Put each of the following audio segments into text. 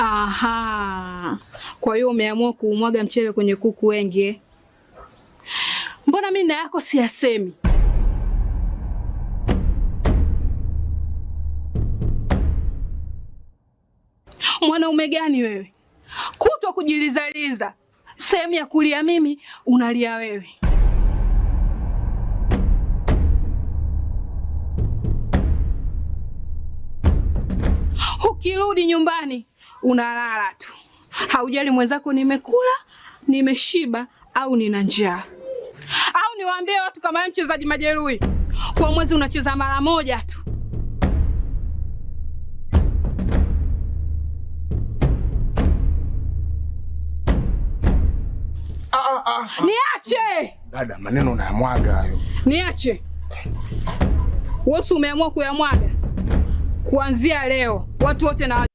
Aha, kwa hiyo umeamua kuumwaga mchele kwenye kuku wengi eh? Mbona mimi na yako siyasemi? Mwanaume gani wewe? Kutwa kujilizaliza, sehemu ya kulia mimi unalia wewe. Ukirudi nyumbani unalala tu, haujali mwenzako nimekula, nimeshiba au nina njaa. Au niwaambie watu kama wewe mchezaji majeruhi, kwa mwezi unacheza mara moja tu. Niache! Dada, maneno unayamwaga hayo. Niache. Wewe si umeamua kuyamwaga? Kuanzia leo watu wote na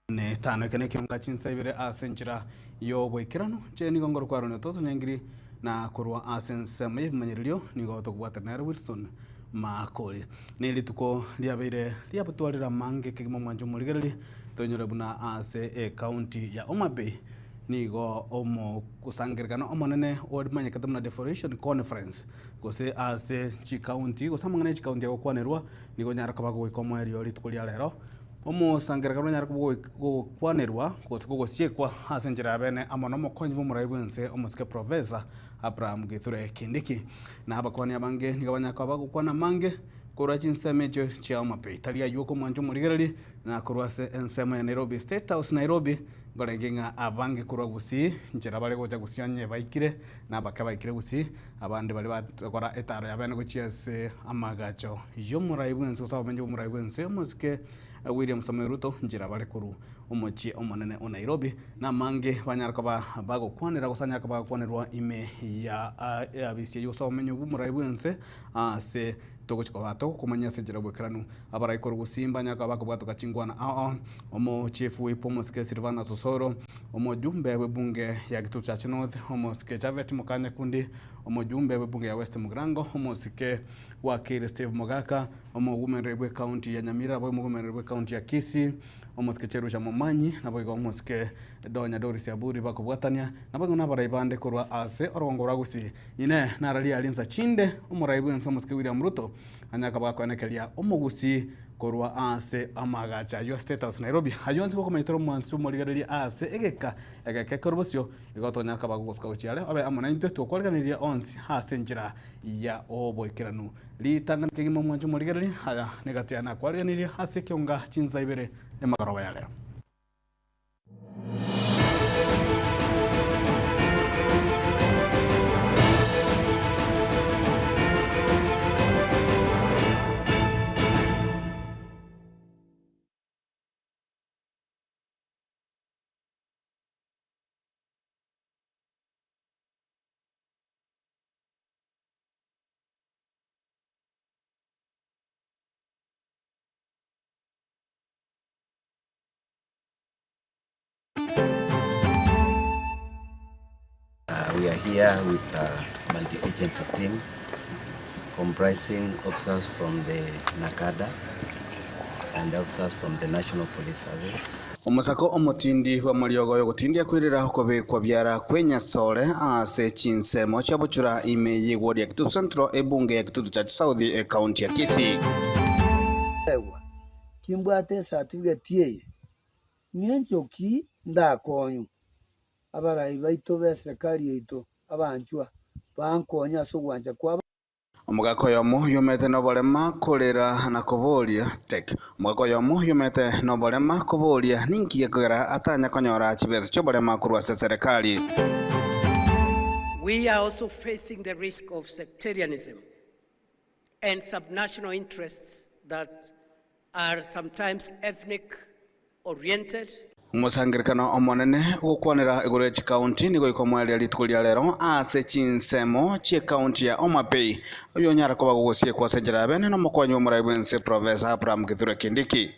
Ne tano eke nekionga chinsa ibere ase enchera y'oboikeranu nche nigo ngoro kwarwa Toto Nyangiri na korwa ase ensemo y'ebimanyererio nigo tokobwatana nere Wilson Makori. Ne rituko riabeire riabotwarera mange kegima omwancho omorigereria tonyore buna ase ecounty ya Homa Bay nigo omosangererekano omonene orimanyekete buna Deforestation Conference gose ase chicounty gose amang'ana ya chicounty agokwanerwa nigo onyare koba goika omoerio rituko ria rero. Omosangererekano onyare koba gokwanerwa gose gogosiekwa ase enchera ya bene amo na omokonyi bw'omorai bw'ense omosike Professor Abraham Kithure Kindiki. Na abakwani abange nigo banyare koba bagokwana amange korwa chinsemo echio chia Homa Bay. Tari aywo okomwancha omorigereria na korwa ase ensemo ya Nairobi State House Nairobi nkorenge ng'a abange korwa Gusii nchera bare gocha Gusii onye baikire na abake baikire Gusii abande baria bagokora etaro ya bene gochia ase amagacho y'omorai bw'ense gose abamenyi b'omorai bw'ense omosike William Samoei Ruto nchera bare korwa omochie omonene o Nairobi na amange banyare koba bagokwanera gose anyare koba agokwanerwa ime ya eabisi eyio gose obomenyo bw'omorai bw'ense ase togochia koba togokomanya ase enchera y'oboikeranu. Abarai korwa gusii mbanyare koba bakobwatoka chingwana ao ao, omochief whip omosike Silvanus Osoro, omojumbe bw'ebunge ya Kitutu Chache North omosike Japhet Mukanyakundi, omojumbe bw'ebunge ya West Mugirango omosike Wakili Steve Mogaka, omogomeneri bw'ecounty ya Nyamira naboigo omogomeneri bw'ecounty ya Kisii, omosike Cherusha Momanyi, naboigo omosike Donya Doris Aburi bakobwatania, naboigo nabarai bande korwa ase orogongo rwa Gusii. Inee! Nararia aria insa chinde omorai bw'ense omosike William Ruto anyare koba gakoenekeria omogusii korwa ase amagacho ayio State House Nairobi. Ayio onsi gokomanyetera omwansi omorigereria ase egeka egeke korwa bosio igo tonyare koba gogosuka gochia are obe amo naintwe togokwareganeria onsi ase enchera ya oboikeranu. Ritang'ani kegima omwanchi omorigereria aya negati yane akwariganirie ase ekionga chinsa ibere emagoroba ya rero. We are here with a multi-agency team comprising officers from the NACADA and officers from the National Police Service. Omosako omotindi bw'amariogo y'ogotindia kwerera okobekwa biara kw'enyasore ase chinsemo chia bochura ime y'eward ya Kitutu Central, ebunge ya Kitutu Church South, ecounty ya Kisii. Egwa, timbwate esatifiketi eye, ng'encho ki ndakonywe? Abarai baito b'eserekari yaito abanchwa, bankonye ase ogwancha kwabo. Omogaka oyomo oyomete noborema korera na koboria, Tek. Omogaka oyomo oyomete noborema koboria ninki gekogera atanya konyora chibesa chi'oborema korwa ase eserekari. We are also facing the risk of sectarianism and subnational interests that are sometimes ethnic oriented. Omosangererekano omonene ogokwanera igoro ye chikaunti nigo ikomoeria rituko ria rero ase chinsemo chi'ekaunti ya Homa Bay, oyonyara koba gogosiekwa ase enchera ya bene nomokonyi bw'omorai bw'ense Professor Abraham Kithure Kindiki.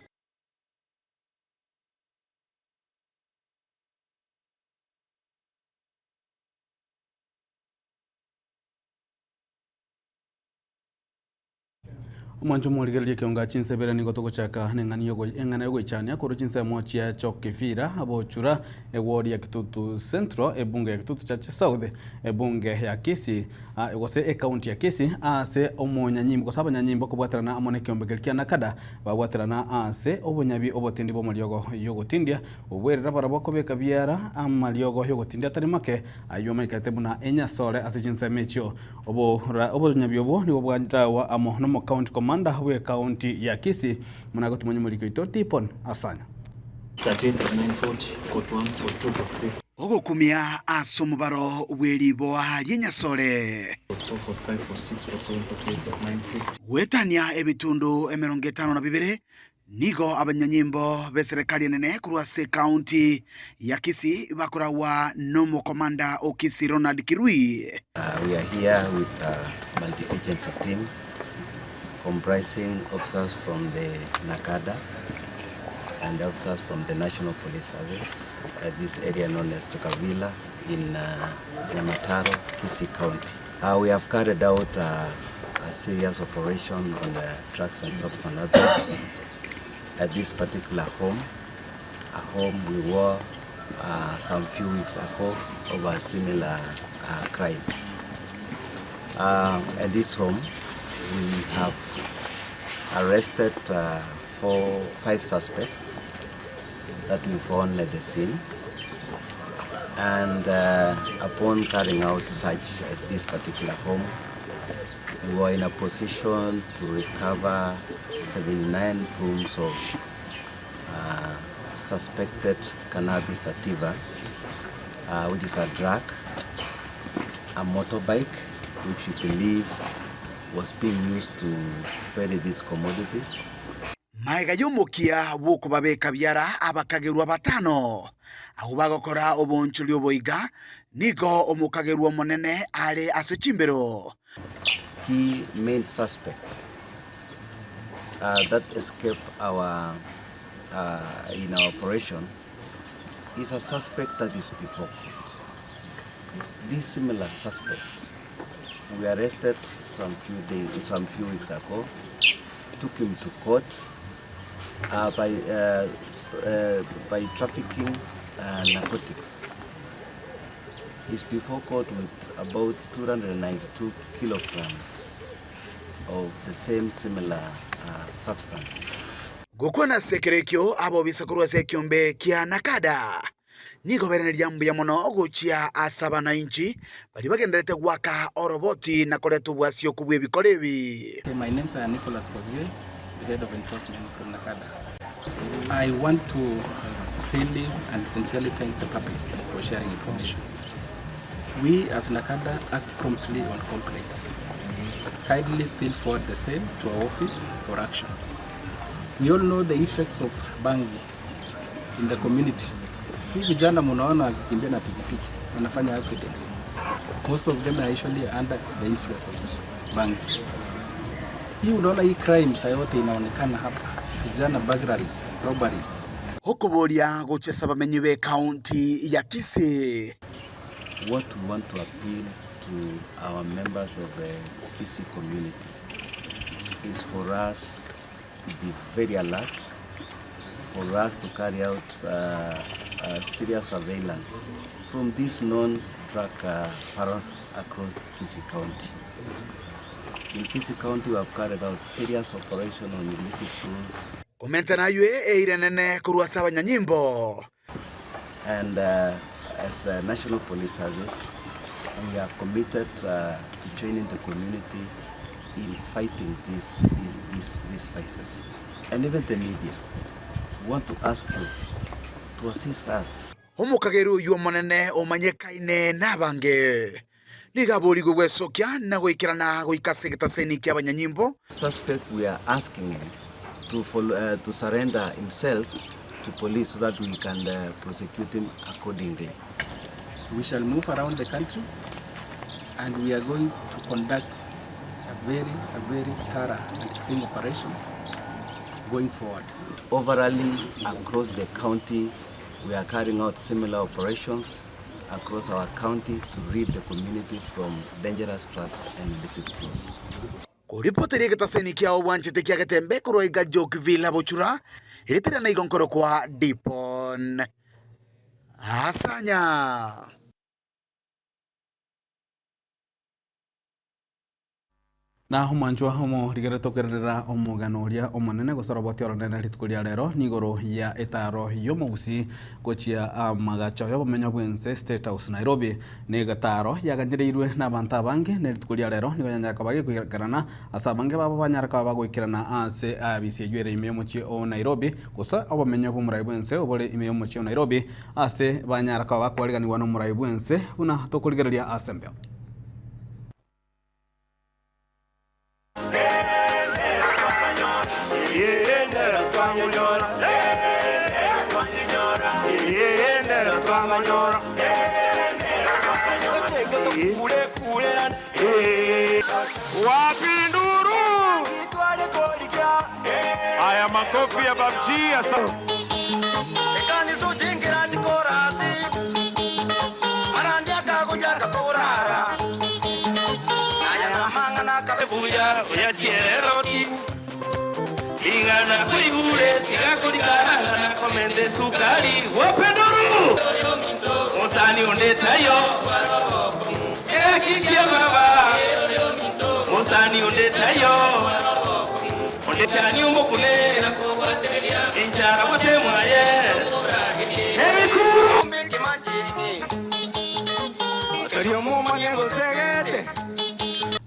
Omwancho omorigereria ekionga chinsebere nigo togochaka neng'ani yogo eng'ana yogoichania korwa chinsemo chia Chokifira, Bochura, eward ya Kitutu Central, ebunge ya Kitutu Church South, ebunge ya Kisii gose ecounty ya Kisii ase omonyanyimbo gose abanyanyimbo kobwaterana amo nekeombe keria kia Nakada babwaterana ase obonyabi obotindi bw'amariogo yogotindia obwerera barabwo kobeka biara amariogo yogotindia atari make ayio amaikete buna enyasore ase chinsemo echio. Obonyabi obwo nigo bwatawa amo nomocounty commander bw'ecounty ya Kisii buna agotimanya omoriki oito Tipon Asanya. Ogokumia ase omobaro bwe riboa ri'enyasore. Goetania ebitundu 52 Nigo abanyanyimbo b'eserekari enene korwa ase ekaunti ya Kisii bakoragwa n'omokomanda o Kisii Ronald Kirui. We are here with a multi-agency team comprising officers from the NACADA and officers from the National Police Service at this area known as Tokavila in Nyamataro, Kisii County. We have carried out a serious operation on the drugs and substance abuse at this particular home, a home we were some few weeks ago over a similar crime. At this home, we have arrested 5 suspects that we found at the scene. And upon carrying out search at this particular home, we were in a position to recover 79 rooms of suspected cannabis sativa, which is a drug, a motorbike, which we believe was being used to ferry these commodities. Magega y'omokia bw'okobabeka biara abakagerwa batano, abwo bagokora obonchori oboiga, nigo omokagerwa omonene are ase chimbero. Key main suspect that escaped our in our operation is a suspect that is before court. This similar suspect we arrested some few days, some few weeks ago, took him to court by trafficking narcotics. He's before court with about 292 kilograms of the same similar substance. Gokwana ase ekero ekio abobisa korwa ase ekiombe kia Nakada nigo bereneria mbuya mono gochia ase abanainchi baria bagendererete goaka oroboti na koreta obwasioku bw'ebikora ebi. Okay, my name is Nicholas Kosgei, the head of enforcement from NACADA. I want to really and sincerely thank the public for sharing information. We as NACADA act promptly on complaints. Kindly still forward the same to our office for action. We all know the effects of bangi in the community. Hii vijana munaona wakikimbia na pikipiki wanafanya accidents. Most of them are usually under the influence of bangi. Hii unaona hii crime saa yote inaonekana hapa. Vijana burglaries, robberies. Okoboria gochia abamenyi be county ya Kisii. What we want to appeal to our members of the Kisii community is for us to be very alert, for us to carry out serious surveillance from these known drug barons across Kisii County. In Kisii County, we have carried out serious operation on illicit fruits. Komenta naywe eirenene korwa ase abanyanyimbo. And as a National Police Service, we are committed to training the community in fighting these, these, these vices. And even the media, we want to ask you to assist us. Omokagera oyio omonene omanyekaine nabange, nigo aborigwe gwesokia na goikerana goika ase egetaseni ki'abanyanyimbo. Suspect we are asking him to follow, to surrender himself to police so that we can prosecute him accordingly. We shall move around the country and we are going to conduct a very, a very thorough and sting operations going forward. Overally across the county, we are carrying out similar operations across our county to rid the community from dangerous drugs and illicit flows. Koripoteria egetaseni kiao bwanchete kia Getembe korwa iga Jock Villa Bochura, eritera na igo nkorokwa Dipon Asanya. Na omwanchwa omorigere tokererera omogano oria omonene gose oroboti oronene rituko ria rero nigoro ya etaro y'omogusi gochia amagacho y'obomenyo bwense State House Nairobi. Nigo etaro yaganyereirwe n'abanto abange na rituko ria rero nigo yanyara koba gekoikerana ase abange babo banyara koba bagoikerana ase abisi eywo ere ime y'omochie o Nairobi gose obomenyo bw'omorai bwense obore ime y'omochie o Nairobi ase banyara koba bakwariganiwa n'omorai bwense buna tokorigereria ase embeo. Wapi nduru? Haya, makofi ya Babji.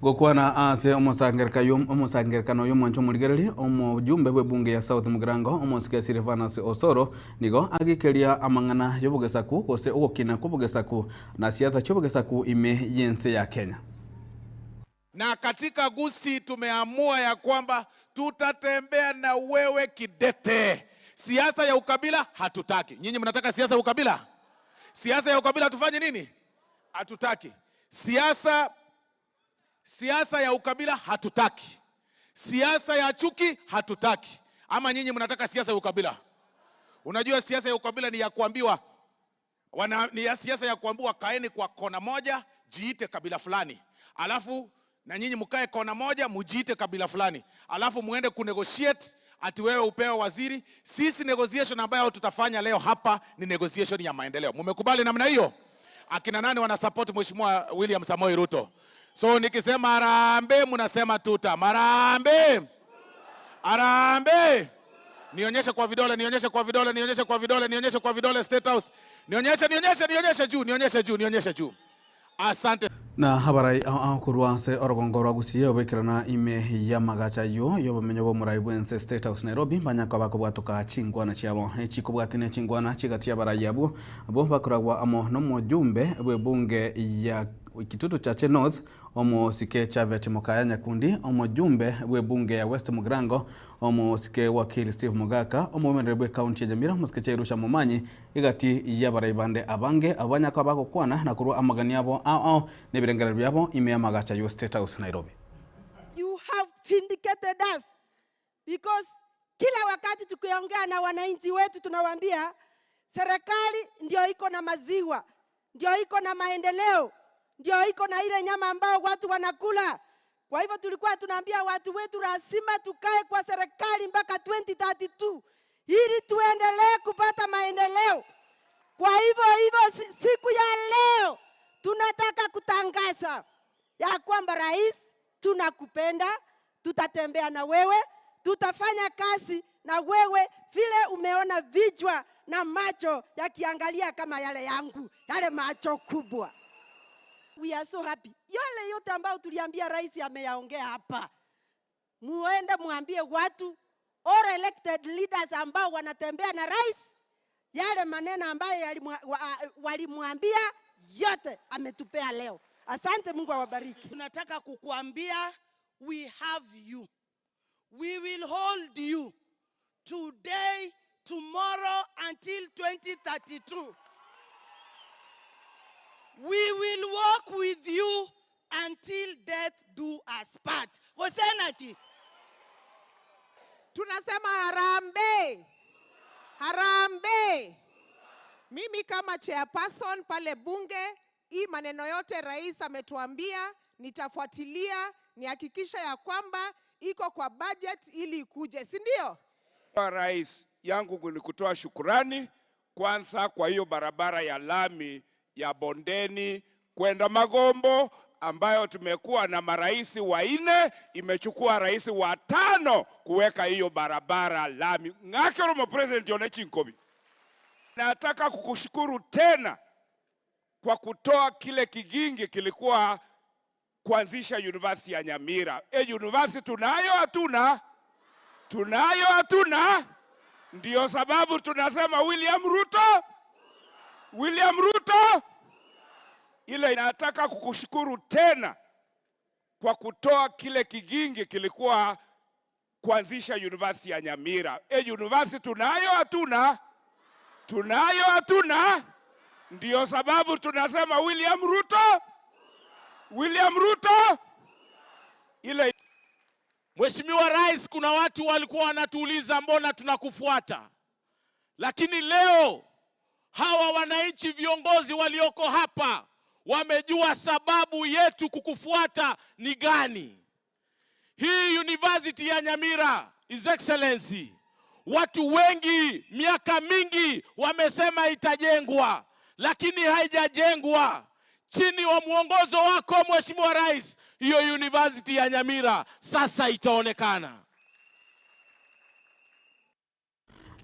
Gokwana ase omosangererekano y'omwancho omorigereri omojumbe bw'ebunge ya South Mugirango omosike Silvanus Osoro nigo agikeria amang'ana y'obogesaku gose ogokina kw'obogesaku na siasa chi'obogesaku ime y'ense ya Kenya. Na katika Gusii tumeamua ya kwamba tutatembea na wewe kidete. Siasa ya ukabila hatutaki. Nyinyi mnataka siasa ya ukabila? Siasa ya ukabila tufanye nini? Hatutaki. Siasa ya ukabila hatutaki. Siasa ya chuki hatutaki. Ama nyinyi mnataka siasa ya ukabila? Unajua siasa ya ukabila ni ya kuambiwa wana, ni ya siasa ya kuambiwa kaeni kwa kona moja, jiite kabila fulani. Alafu na nyinyi mkae kona moja, mujiite kabila fulani. Alafu muende kunegotiate ati wewe upewe waziri. Sisi negotiation ambayo tutafanya leo hapa ni negotiation ya maendeleo. Mumekubali namna hiyo? Akina nani wana support Mheshimiwa William Samoei Ruto? So nikisema harambee mnasema tuta. Harambee! Harambee! Nionyeshe kwa vidole, nionyeshe kwa vidole, nionyeshe kwa vidole, nionyeshe kwa vidole State House. Nionyeshe, nionyeshe, nionyeshe juu, nionyeshe juu, nionyeshe juu. Asante. Na habarai korwa ase orogongo rwa Gusii obekerana ime ya magacha yo yobomenyo bw'omorai bwense State House Nairobi banyaka bakobwatoka chingwana chiabo echikobwati ne chingwana chigati abarai abwo abo bakoragwa amo n'omojumbe bw'ebunge ya Kitutu Chache North omosike Chavet Mokaya Nyakundi, omojumbe bw'ebunge ya West Mugirango omosike wakili Steve Mugaka, omomerere bwe county ya Nyamira omosike Chairusha Momanyi igati y'abarai bande abange abanyaka bagokwana na korwa amagani abo ao ao n'ebirengerero byabo ime ya magacha yo State House Nairobi. You have vindicated us because kila wakati tukiongea na wananchi wetu tunawaambia serikali ndio iko na maziwa, ndio iko na maendeleo, ndio iko na ile nyama ambao watu wanakula. Kwa hivyo tulikuwa tunaambia watu wetu lazima tukae kwa serikali mpaka 2032 ili tuendelee kupata maendeleo. Kwa hivyo hivyo siku ya leo tunataka kutangaza ya kwamba rais, tunakupenda, tutatembea na wewe, tutafanya kazi na wewe vile umeona vichwa na macho yakiangalia kama yale yangu, yale macho kubwa. We are so happy. Yale yote ambayo tuliambia rais ameyaongea hapa. Muende muambie watu all elected leaders ambao wanatembea na rais, yale maneno ambayo walimwambia yote ametupea leo. Asante, Mungu awabariki. Tunataka kukuambia we have you. We will hold you today, tomorrow until 2032. We will walk with you until death do us part. Gosenaki. Tunasema harambee, harambee. Mimi kama chairperson pale bunge, hii maneno yote rais ametuambia, nitafuatilia nihakikisha ya kwamba iko kwa budget ili ikuje, si ndio? Rais yangu ni kutoa shukurani kwanza kwa hiyo barabara ya lami ya Bondeni kwenda Magombo ambayo tumekuwa na marais wanne, imechukua rais wa tano kuweka hiyo barabara lami. Ng'akero President Yone Chinkobi. Nataka kukushukuru tena kwa kutoa kile kigingi kilikuwa kuanzisha university ya Nyamira. E, university tunayo hatuna? Tunayo hatuna? Ndio sababu tunasema William Ruto, William Ruto. Ile nataka kukushukuru tena kwa kutoa kile kigingi kilikuwa kuanzisha university ya Nyamira. E, university tunayo hatuna? Tunayo hatuna? Ndio sababu tunasema William Ruto, William Ruto. Ile Mheshimiwa Rais, kuna watu walikuwa wanatuuliza mbona tunakufuata, lakini leo hawa wananchi viongozi walioko hapa wamejua sababu yetu kukufuata ni gani. Hii university ya Nyamira, His Excellency, watu wengi miaka mingi wamesema itajengwa, lakini haijajengwa. Chini wa mwongozo wako Mheshimiwa Rais, hiyo university ya Nyamira sasa itaonekana.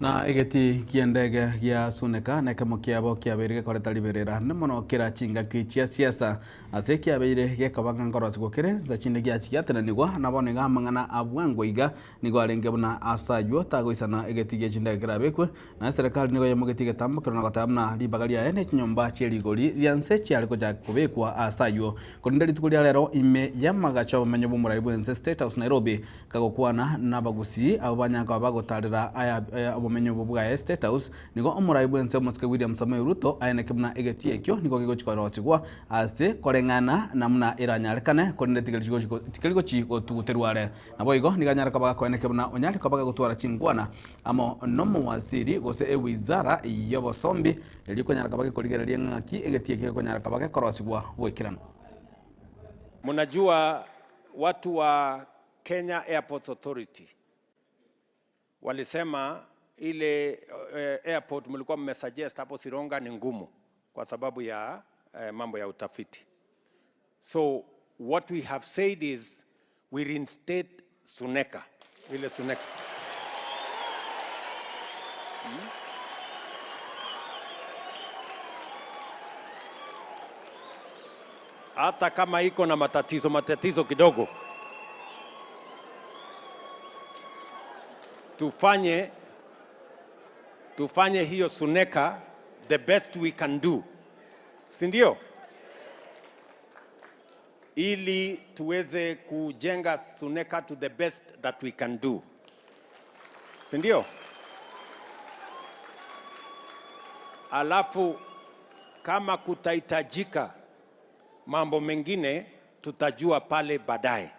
Na egeti kia ndege gia Suneka na kemo kiabo kiabeire gekoreta riberera nene mono kera chingaki chia siasa ase kiabeire gekobanga nkorosi gokere nsa chinde giachi giatenanigwa nabo niga amang'ana abwango iga nigo arenge buna asaywo tagoisana egeti gia chindege kerabekwe na serikali nigo yamogeti getambokero na goteba buna ribaga riaye na chinyomba chia rigori ria nse chiare gocha kobekwa asaywo korende rituko ria rero ime ya magacho obomenyo bwa omorai bwa ense State House Nairobi kagokwana na abagusi abo banyaka bagotarera aya aya obomenyo obo bwaye State House nigo omorai bwa ense omosike William Samoei Ruto aeneke buna egeti ekio nigo gegochikorosigwa ase koreng'ana namuna eranyarekane korende tikeri gochi gotuguterwa are. Nabo igo nigo anyare koba gakoeneke buna onyare koba gagotwara chingwana amo nomowaziri gose ewizara y'obosombi erio konyara koba gekorigereria ng'aki egeti ekio gekonyara koba gekorosigwa goikerana. Mnajua watu wa Kenya Airports Authority walisema ile airport mlikuwa mmesuggest hapo Sironga ni ngumu kwa sababu ya mambo ya utafiti. So what we have said is we reinstate Suneka, ile Suneka. Hata kama iko na matatizo kidogo, tufanye hiyo Suneka the best we can do, si ndio? Ili tuweze kujenga Suneka to the best that we can do, si ndio? Alafu kama kutahitajika mambo mengine tutajua pale baadaye.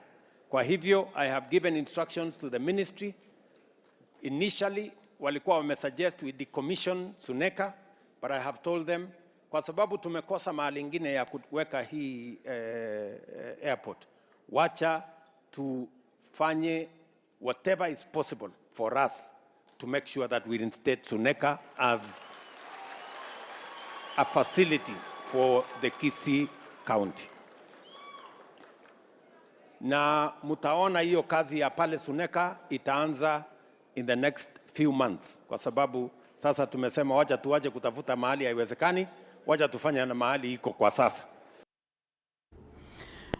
Kwa hivyo I have given instructions to the ministry. Initially walikuwa wamesuggest we decommission Suneka, but I have told them kwa sababu tumekosa mahali ingine ya kuweka hii airport, wacha tufanye whatever is possible for us to make sure that we reinstate Suneka as a facility for the Kisii County. Na mtaona hiyo kazi ya pale Suneka itaanza in the next few months, kwa sababu sasa tumesema wacha tuache kutafuta mahali haiwezekani, wacha tufanye na mahali iko kwa sasa.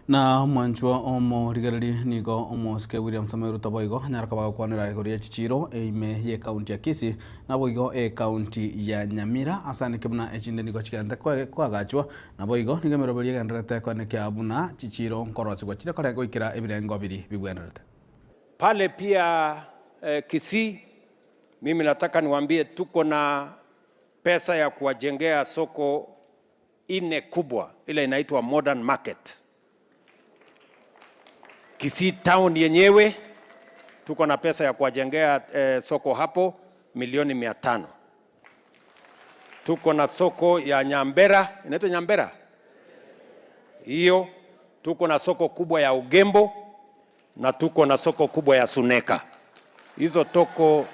Na omwanchwa omorigereri nigo omosike William Samoei Ruto boigo anyare koba agokwanera igoro ye chichiiro ime ye ekaunti ya Kisii naboigo ekaunti ya Nyamira asaneke buna echinde nigo chigenderete koagachwa naboigo nigo emeroberi egendererete koenekia buna chichiiro nkorosigwa chire kore goikera ebirengo biri bibwenerete. Pale pia Kisii mimi nataka niwaambie tuko na pesa ya kuwajengea soko ine kubwa ile inaitwa Modern Market. Kisii town yenyewe tuko na pesa ya kuwajengea soko hapo milioni 500. Tuko na soko ya Nyambera, inaitwa Nyambera hiyo. Tuko na soko kubwa ya Ugembo na tuko na soko kubwa ya Suneka. Hizo toko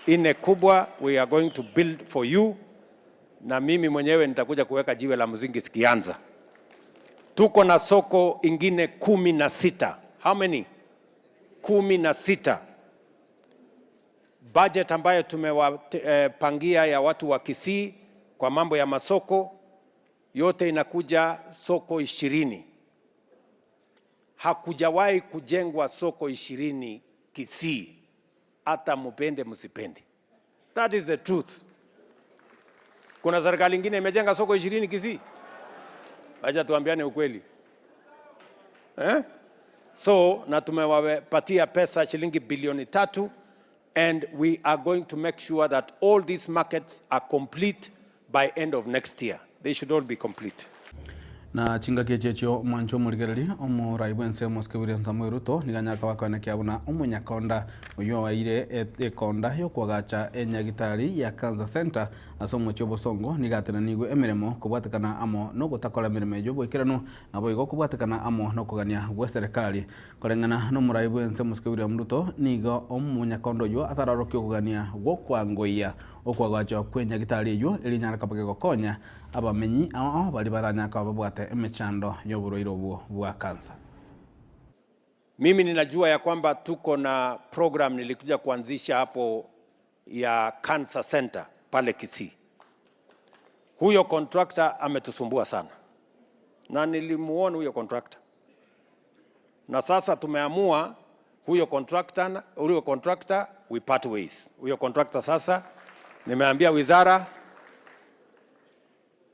ine kubwa we are going to build for you, na mimi mwenyewe nitakuja kuweka jiwe la msingi sikianza. Tuko na soko ingine 16. How many? 16. Budget ambayo tumewapangia ya watu wa Kisii kwa mambo ya masoko yote inakuja soko 20. Hakujawahi kujengwa soko 20 Kisii, hata mupende msipende. That is the truth. Kuna serikali ingine imejenga soko 20 Kisii? Acha tuambiane ukweli. So na tumewapatia pesa shilingi bilioni 3, and we are going to make sure that all these markets are complete by end of next year. They should all be complete. Na chingaki echio mwancho omorigereri omorai bwense omosike William Samoei Ruto niganyaka bakoenekia buna omonyakonda oyo waire ekonda yokwagacha enyagitari ya Cancer Center ase omochie obosongo nigatenanigwe emeremo kobwatekana amo nogotakora emeremo eyo boikeranu nabo igo kobwatekana amo nokogania gwa serikali koreng'ana nomorai bwense omosike William Ruto nigo omonyakonda oyo atarorokia okogania gwokwangoia okwagacha kwenyagitari eyo erinyaraka bagegokonya abamenyi ao bari baranyaka babwate emechando y'oborwaire obwo bwa kansa. Mimi ninajua ya kwamba tuko na program nilikuja kuanzisha hapo ya Cancer Center pale Kisii. Huyo contractor ametusumbua sana, na nilimuona huyo contractor, na sasa tumeamua huyo contractor we part ways. Huyo contractor sasa nimeambia wizara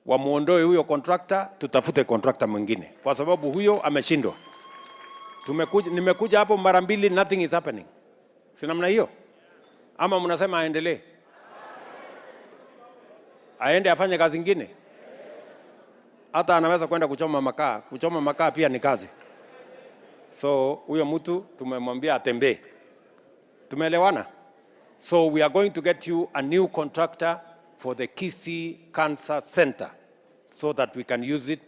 wamuondoe huyo contractor, tutafute contractor mwingine kwa sababu huyo ameshindwa. Nimekuja hapo mara mbili, nothing is happening. Si namna hiyo? Ama mnasema aendelee? Aende afanye kazi ingine? Hata anaweza kwenda kuchoma makaa. Kuchoma makaa pia ni kazi. So huyo mtu tumemwambia atembee. Tumeelewana? So we are going to get you a new contractor for the Kisii Cancer Center so that we can use it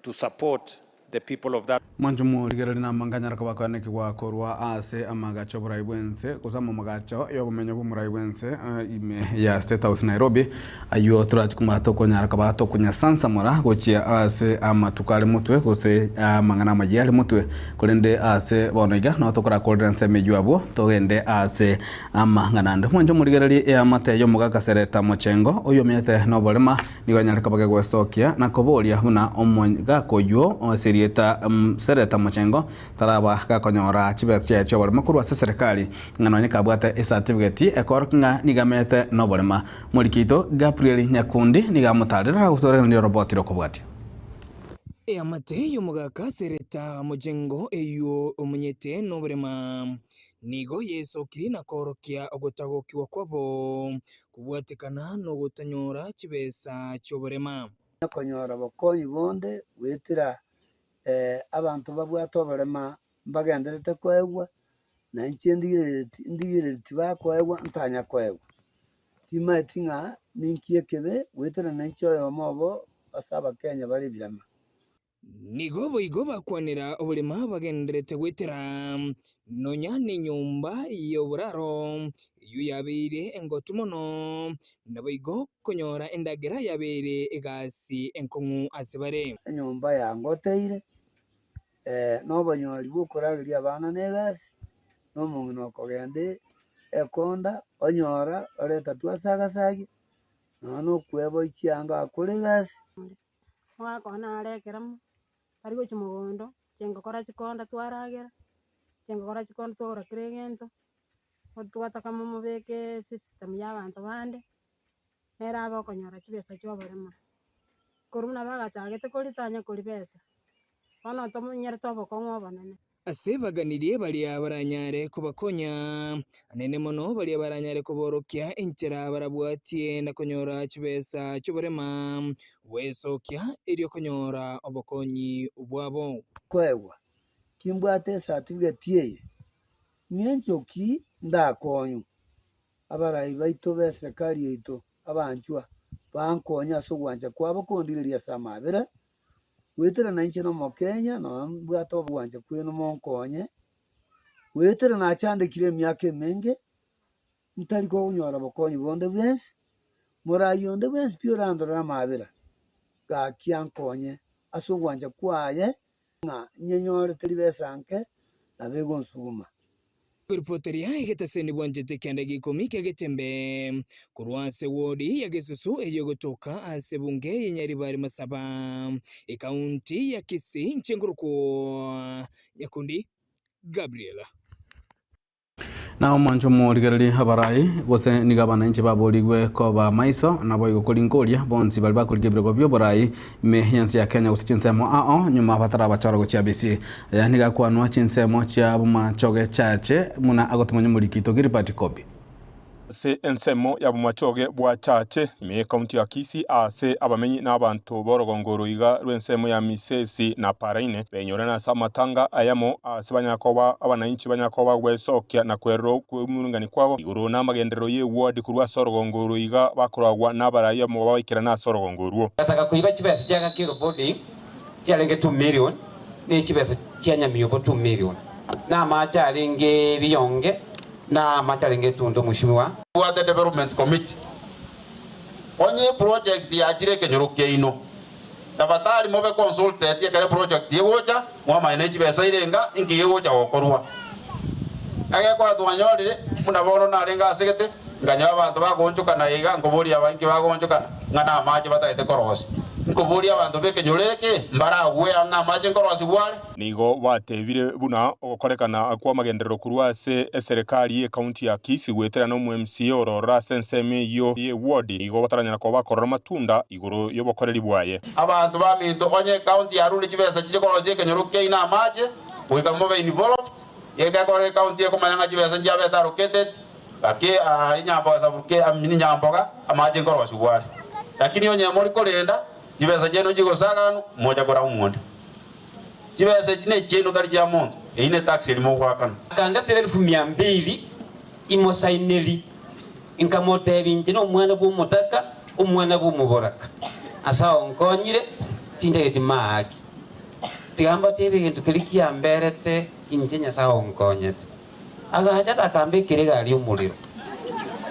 to support the people of that. Mwancho morigereri na manganyara kabakwaneki gwakorwa ase amagacho oborai bwense gose amagacho ya obomenyo bwa omorai bwense ime ya State House Nairobi aywo turachi kumata tokonyara kaba tokonyasansamora gochia ase amatuko are motwe gose amang'ana amayia are motwe korende ase bono iga no tokorakorera ensemo eywo abwo togende ase amang'ana ande. Mwancho morigereri eamate ya omogaka Sereta Mochengo oyo omenyete na oborema nigo anyare kaba gegwesokia na koboria buna omogaka oywo oserieta Sereta Mochengo taraba gakonyora chibesa chiaye chia oborema korwa ase serikali ng'a nonye kabwate ecertificate ekorokia ng'a nigamete na oborema. Morikito Gabriel Nyakundi niga amotarera agotoreranire roboti rokobwatia. Eamate y'omogaka Sereta Mochengo eywo omonyete n'oborema nigo yesokiri na korokia ogotagokiwa kwabo kobwatekana n'ogotanyora chibesa chi'oborema. Konyora bokonyi bonde gwetera abanto babwate oborema mbagenderete koegwa na inche ndigirereti bakoegwa ntanya koegwa. Timaeti ng'a ninki ekebe gwetera na inche oyomo obo ase abakenya bare ebirema. Nigo boigo bakwanera oborema bagenderete gwetera nonya n'enyomba y'oboraro eyo yabeire engotu mono naboigo konyora endagera yabeire egasi enkong'u ase bare. Enyomba yangoteire n'obonyori bwokorageria abana na egasi n'omong'ina okogenda ekonda onyora oreta twasagasagia nonya na okweboa chianga akore egasi. Mwakona arekera mo, bari gochia mogondo, Chingokora chikonda twaragera, chingokora chikonda twagora kera egento, twataka momobeke esystem ya abanto bande, nere abe okonyora chibesa chia oboremo. Korwa buna bagachagete koria tanya koria besa, bono tomonyerete obokong'u obonene. Ase baganirie baria baranyare kobakonya, anene mono baria baranyare koborokia enchera barabwatie na konyora chibesa chi'oborema gwesokia erio konyora obokonyi bwabo. Koegwa, timbwate esatifiketi eye, ng'encho ki ndakonywe? Abarai baito b'eserekari yaito abanchwa bankonye ase ogwancha kwabo kondigereria ase amabera, Goetera nainche nomokenya, nonya mbwate obwancha kwenu monkonye, goetera nachandekire emiaka emenge, ntari konyora bokonyi bonde bwensi, morai onde bwensi pi orandorere amabera, gaki ankonye ase ogwancha kwaye ng'a nyenyorete ribesa nke, nabo egonsuguma. Koripoteria egetaseni bwanchete kianda gia ikomi kia Getembe korwa ase wodi ya Gesusu eyio egotoka ase ebunge ya Nyaribari Masaba, ekaunti ya Kisii inche nkorokwa Nyakundi Gabriel. Na omwancho omorigererie abarai, gose nigo abananchi baborigwe koba maiso, naboigo koringoria bonsi baria bakorigia ebirogo bi'oborai ime y'ense ya Kenya gose chinsemo ao nyuma batarabachora gochia bisi. Aya nigo akwanwa chinsemo chia bomachoge chache buna agotomanya omoriki oito Gilbert Kobi. Ase ensemo ya bomachoge bwa Chache, ime y'ekaunti ya Kisii aase abamenyi na abanto b'orogongo oro iga rw'ensemo ya Misesi na Paraine benyorane ase amatanga ayamo aase banyara koba abanainchi banyara koba gwesokia na kwerora okwemurungania kwabo igoro namagenderero y'eward korwa ase orogongo oro iga bakoragwa nabarai amo babaikerane ase orogongo orwo. Gataka koiba chibesa chia Gakero Boarding chiarenge 2 million, ne chibesa chia Nyamiobo 2 million, na amache arenge biyonge, na amache arenge etundo Mheshimiwa. Bwate Development Committee, onye eproject yachire ekenyoro kiaino, tafadhali mobe consulted ekero eproject egocha, mwamanya ne chibesa irenga inki gegocha gokorwa. Egekora twanyorire, buna bono narenge asegete, nkanyora abanto bagoonchokana iga, nkoboria aba inki bagoonchokana, ng'a namache batagete korosia. Nkoboria abanto b'ekenyoro eke, mbaragwe ang'e amache nkorosigwa are? Nigo batebire buna ogokorekana kw'amagenderero korwa ase eserekari y'ekaunti ya Kisii goetera na omo-MCA ororo ase ensemo eyio y'eward nigo bataranyara koba bakorora amatunda igoro y'obokoreri bwaye. Abanto baminto, onye ekaunti yarure chibesa chiche korosia ekenyoro kiaino amache, goika mobe involved, gekekora ekaunti ekomanya ng'a chibesa nchiabete allocated, gaki aria nyamboga sabuke amini nyamboga amache nkorosigwa are. Lakini onye mori korenda, chibesa chiaino nchigosaganwa, mocha korama omonde. Chibesa echi nechiaino tari chia monto, eyio ne tax eria mogoakana. Akandetera elfu mia mbili imosaineri, nkamotebia inche nomwana bw'omotaka, omwana bw'omoboraka, ase aonkonyire, tintageti maaki. Tiga mbatebie egento keria kiamberete inche Nyasae onkonyete. Agacha akambekera egari y'omorero,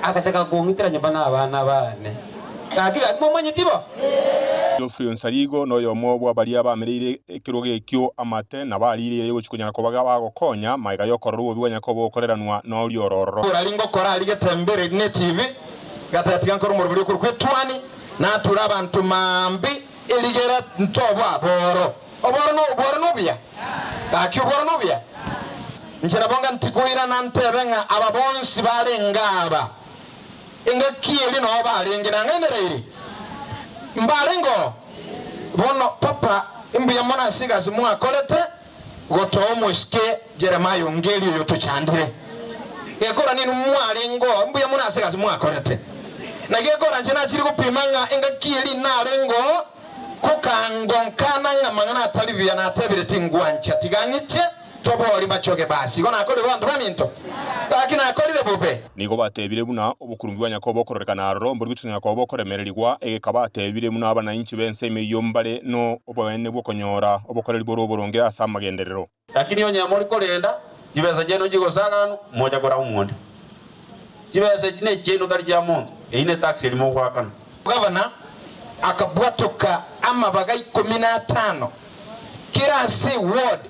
agachaka kong'itera nyomba na abana baane. Gaki gaki momanyeti bo? Geoffrey Onsarigo noyomo bwa baria bamereire ekerogo ekio amate na bariire eira yogochia konyara koba bagokonya magega yokorora obobe bwanyara koba bogokoreranwa noria ororo. Orari ngokora aria getemberi ne TV, gateba tiga nkore omoroberi okorokwa etuani, nature abanto maambi erigera ntoboa boro. Oboro no obworo nobuya? Gaki obworo nobuya? Inche nabo nga ntikoirana ntebe ng'a aba bonsi barenge aba, engaki eria nao barenge, nang'ainereiri? Mbarenge oo? Bono papa, imbuya mono ase egasi mwakorete gotoa omoiseke Jeremiah Ongeri oyo tochandire. Gekora ninwe mwarenge oo, imbuya mono ase egasi mwakorete. Na gekora inche nachire gopima ng'a engaki eria narenge oo, Kokango nkana ng'a mang'ana atari buya natebire tingwancha, tiga ng'iche tobori machoge basi. Igo nakorire abanto baminto? Gaki nakorire bobe. Nigo batebire buna obokurumbi bwa Nyakobo bokororekana aroro mbori gochia Nyakobo bokoremererigwa, egeka batebire buna abanainchi b'ense ime eyio mbare noboene bw'okonyora obokoreri bore oboronge ase amagenderero. Lakini onye mori korenda chibesa chiaino chigosaganwa, mocha korama omonde. Chibesa echi nechiaino tari chia monto, eyio ne tax eria mogoakana. Gavana akabwatoka amabaga ikomi na atano kera ase eward,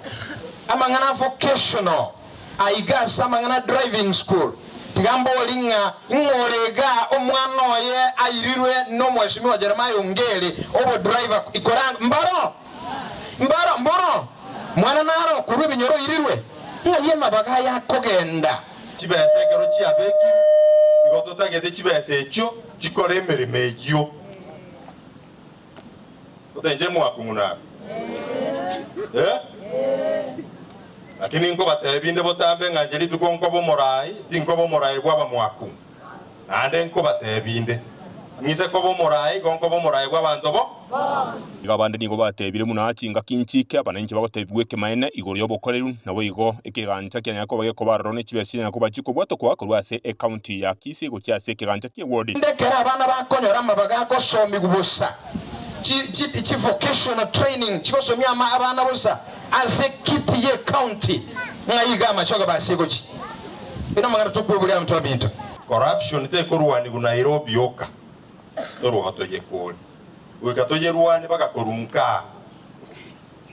amang'ana a vocational aiga ase amang'ana a driving school. Tiga mbori ng'a ing'ore iga omwana oye airirwe nomweshimiwa Jeremiah Ongeri obo driver ikora mbaro? Mbaro? Mboro? Mwana naro okorua ebinyoro oirirwe, ng'ai amabaga aya akogenda? Chibesa ekero chiabekirwe, nigo totagete chibesa echio chikore emeremo eyio. Totenche mwakung'una aba? Eh? Lakini nkobatebia inde botambe ng'a inche rituko nkoba omoraai, tinkoba omoraai bw'abamwakung'u. Naende nkobatebia inde, ng'ise koba omoraai, igo nkoba omoraai bw'abanto bo. Igo abande nigo batebire buna chingaki nchike abananchi bagotebigwa ekemaene igoro y'obokoreru, naboigo ekegancha kianyare koba gekoba aroro ne chibesa chianyare koba chikobwatokwa korwa ase ecounty ya Kisii gochia ase ekegancha ki'ewodi. Rende ekero abana bakonyora amabaga agosomigwa bosa, chi chi chi vocational training chigosomia ama abana bosa ase kiti ye county, ng'ai iga amachoge basie gochia? Ere amang'ana tokweburia abanto baminto. Corruption tekorwanigwa Nairobi yoka, torwa toyekore. Goika toyerwanie mpaka korwa nkaa,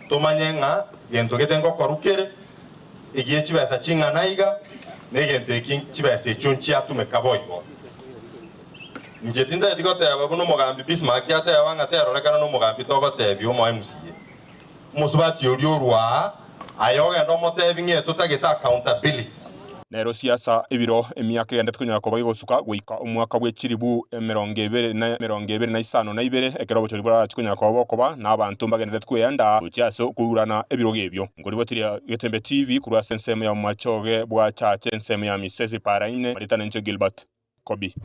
tomanye ng'a gento gete ngokoru kere, egie chibesa ching'ana iga, na egento eki chibesa echio nchiatumeka boigo. Inche tintageti goteba buna omogambi Bismarck ateba ng'a terorekana nomogambi togotebia omo MCA. Omosubati oria orwa aa, aye ogende omotebi ng'a etotagete accountability. Nero siasa ebiro emiaka egendete konyara koba gegosuka goika omwaka bwe chilifu 2 na 25 ekero obochori borarache konyara koba bokoba na abanto mbagenderete kweyanda gochia ase okourana ebirogo ebio. Nkoribotiria Getembe TV korwa ase ensemo ya Bomachoge bwa Chache ensemo ya Misesi Paraine Marita nenche Gilbert Kobi.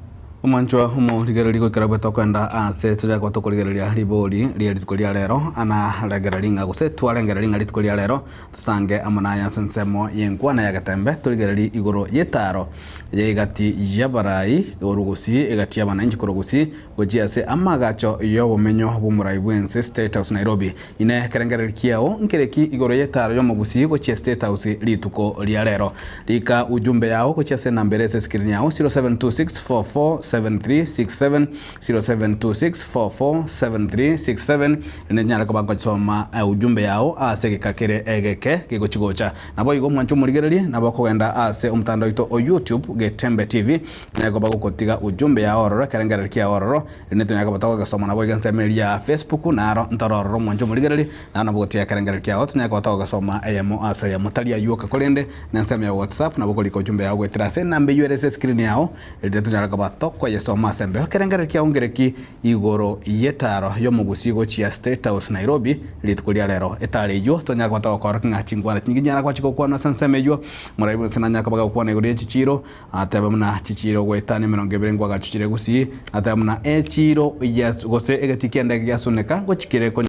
Omwanchwa omorigereria goikera bwe tokoenda aase tochake koba tokorigereria ribori rie rituko ria rero, ana rengereria ng'a gose twarengereria ng'a rituko ria rero tosange amo naye ase ensemo y'enkwana ya getembe torigererie igoro y'etaaro y'egati y'abarai orugusi egati y'abananchi korugusi gochia ase amaagacho y'obomenyo bw'omorai bw'ense State House Nairobi. Inee ekerengererio kiao nkereki igoro y'etaaro y'omogusii gochia State House rituko ria rero? Rika ujumbe yao gochia ase enamba ere ase escreen yao 0726447367, 0726447367, erinde nyare koba ngosoma ujumbe yao ase egeka kere egeke gegochi gocha. Naboigo omwanche omorigererie nabo okogenda ase omotandao oito o YouTube Getembe TV nyare koba gokotiga ujumbe yao ororo ekerengererio kiao ororo Erinde tonyare koba togogesoma naboigo ensemo eria ya Facebook, naro ntore ororo omwanche omorigereria, naro nabo gotiga ekerengererio kiao tonyare koba togogesoma eyemo ase eyemo. Tari ayio oka korende nensemo ya WhatsApp nabo okorika ojumbe yao goetera ase enamba eyio ere ase escreen yao, erinde tonyare koba tokoyesoma ase embeo. Ekerengererio kiao ngereki igoro y'etaro y'omogusii gochia State House Nairobi rituko ria rero. Etaro eyio tonyare koba togokorokia ng'a chingwana chinyinge chinyare koba chigokwanwa ase ensemo eyio. Moraibwe gose nanyare koba gagokwana igoro ye chichiiro. Ateba buna chichiiro goetania 20 ngwagachuchire gusii, ateba buna echiiro yes gose egetii ki'endege giasuneka ngochikire konya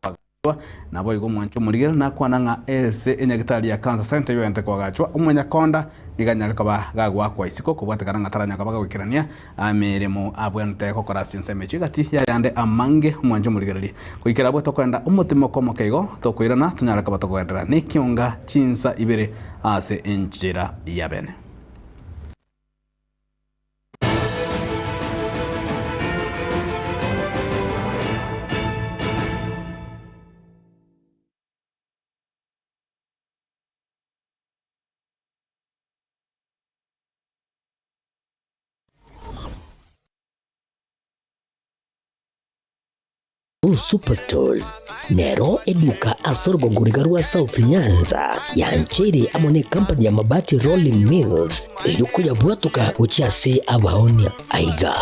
koagachwa. Naboigo omwancho omorigere nakwana ng'a ase enyagitari ya Cancer Centre yoente koagachwa, omonyakonda nigo anyare koba gagoakwa isiko kobwatekana ng'a taranya koba gagoikerania emeremo abwenerete gokora ase chinsemo echio egati y'ayande amange. Omwancho omorigereria goikera abwo tokoenda omotimoko omoke igo tokoirana tonyare koba tokogenderera nekionga chinsa ibere ase enchera ya bene. Superstores nero eduka ase orogongo riga rwa South Nyanza yancheire amo ne company ya Mabati Rolling Mills erio koyabwatoka gochia ase abaonia. Aiga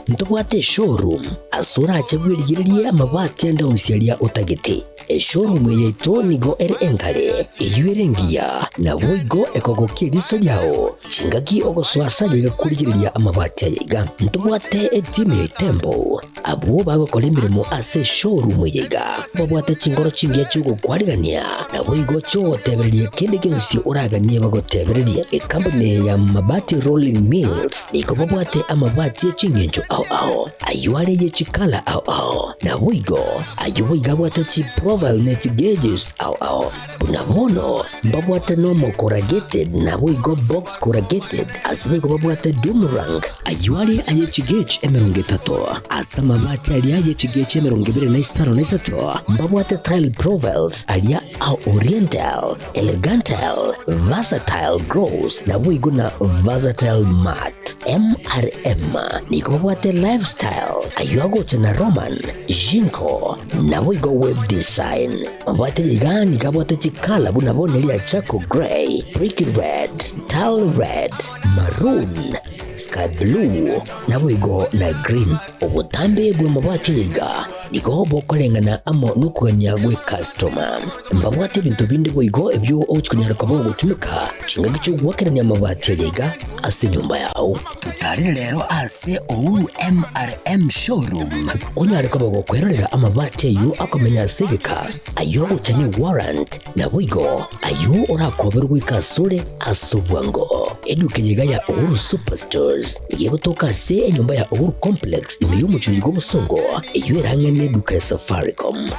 ntobwate eshowroom ase orache bwerigererie amabati ande onsi aria otagete. Eshowroom eye yaito nigo ere engare, eyio ere engiya, naboigo ekogokia eriso riao. Chingaki ogosoa ase aye iga korigereria amabati aya iga. Ntobwate etimu ya Itembo, abwo bagokora emeremo ase eshowroom eye iga. Babwate chinkoro chingiya chi'ogokwarigania, naboigo chi'ogotebereria kende gionsi oraganie bagotebererie. Ekampuni eye ya Mabati Rolling Mills nigo babwate amabati e ching'encho ao ao, ayio are ye chikala ao ao, naboigo ayio boigo abwate chiprofile ne chigeges ao ao. Buna bono mbabwate nomo corrugated naboigo box corrugated, ase boigo babwate doom rank, ayio are aye chigauge 30 ase amabati. amabati aria ye chigechi 23 na 3, mbabwate tile profiles aria a Oriental, Elegantal, Versatile Gross naboigo na Versatile Matte. MRM nigo babwate Lifestyle ayio agocha na Roman, Jinko naboigo Web Design. Mabwate iga nigo abwate chikala buna bono eria Charcoal Grey, Brick Red, Tile Red, Maroon, Sky Blue naboigo na Green. Obotambe bw'amabati iga nigo bokoreng'ana amo nokogania gw'ekastoma. Mbabwate ebinto binde boigo ebio ogochia konyara koba ogotumeka chingaki chi'ogoakerania amabati aria iga ase enyomba yao. Totarere rero ase Uhuru MRM Showroom onyare koba gokwerorera amabati ayio akomenya ase egeka, ayio agocha ne warrant, naboigo ayio orakoberwe goika asore ase obwango. Eduka eye iga ya Uhuru Superstores nigo egotoka ase enyomba ya Uhuru Complex ime y'omochie oyo bw'obosongo, eyio erang'e neduka ya Safaricom.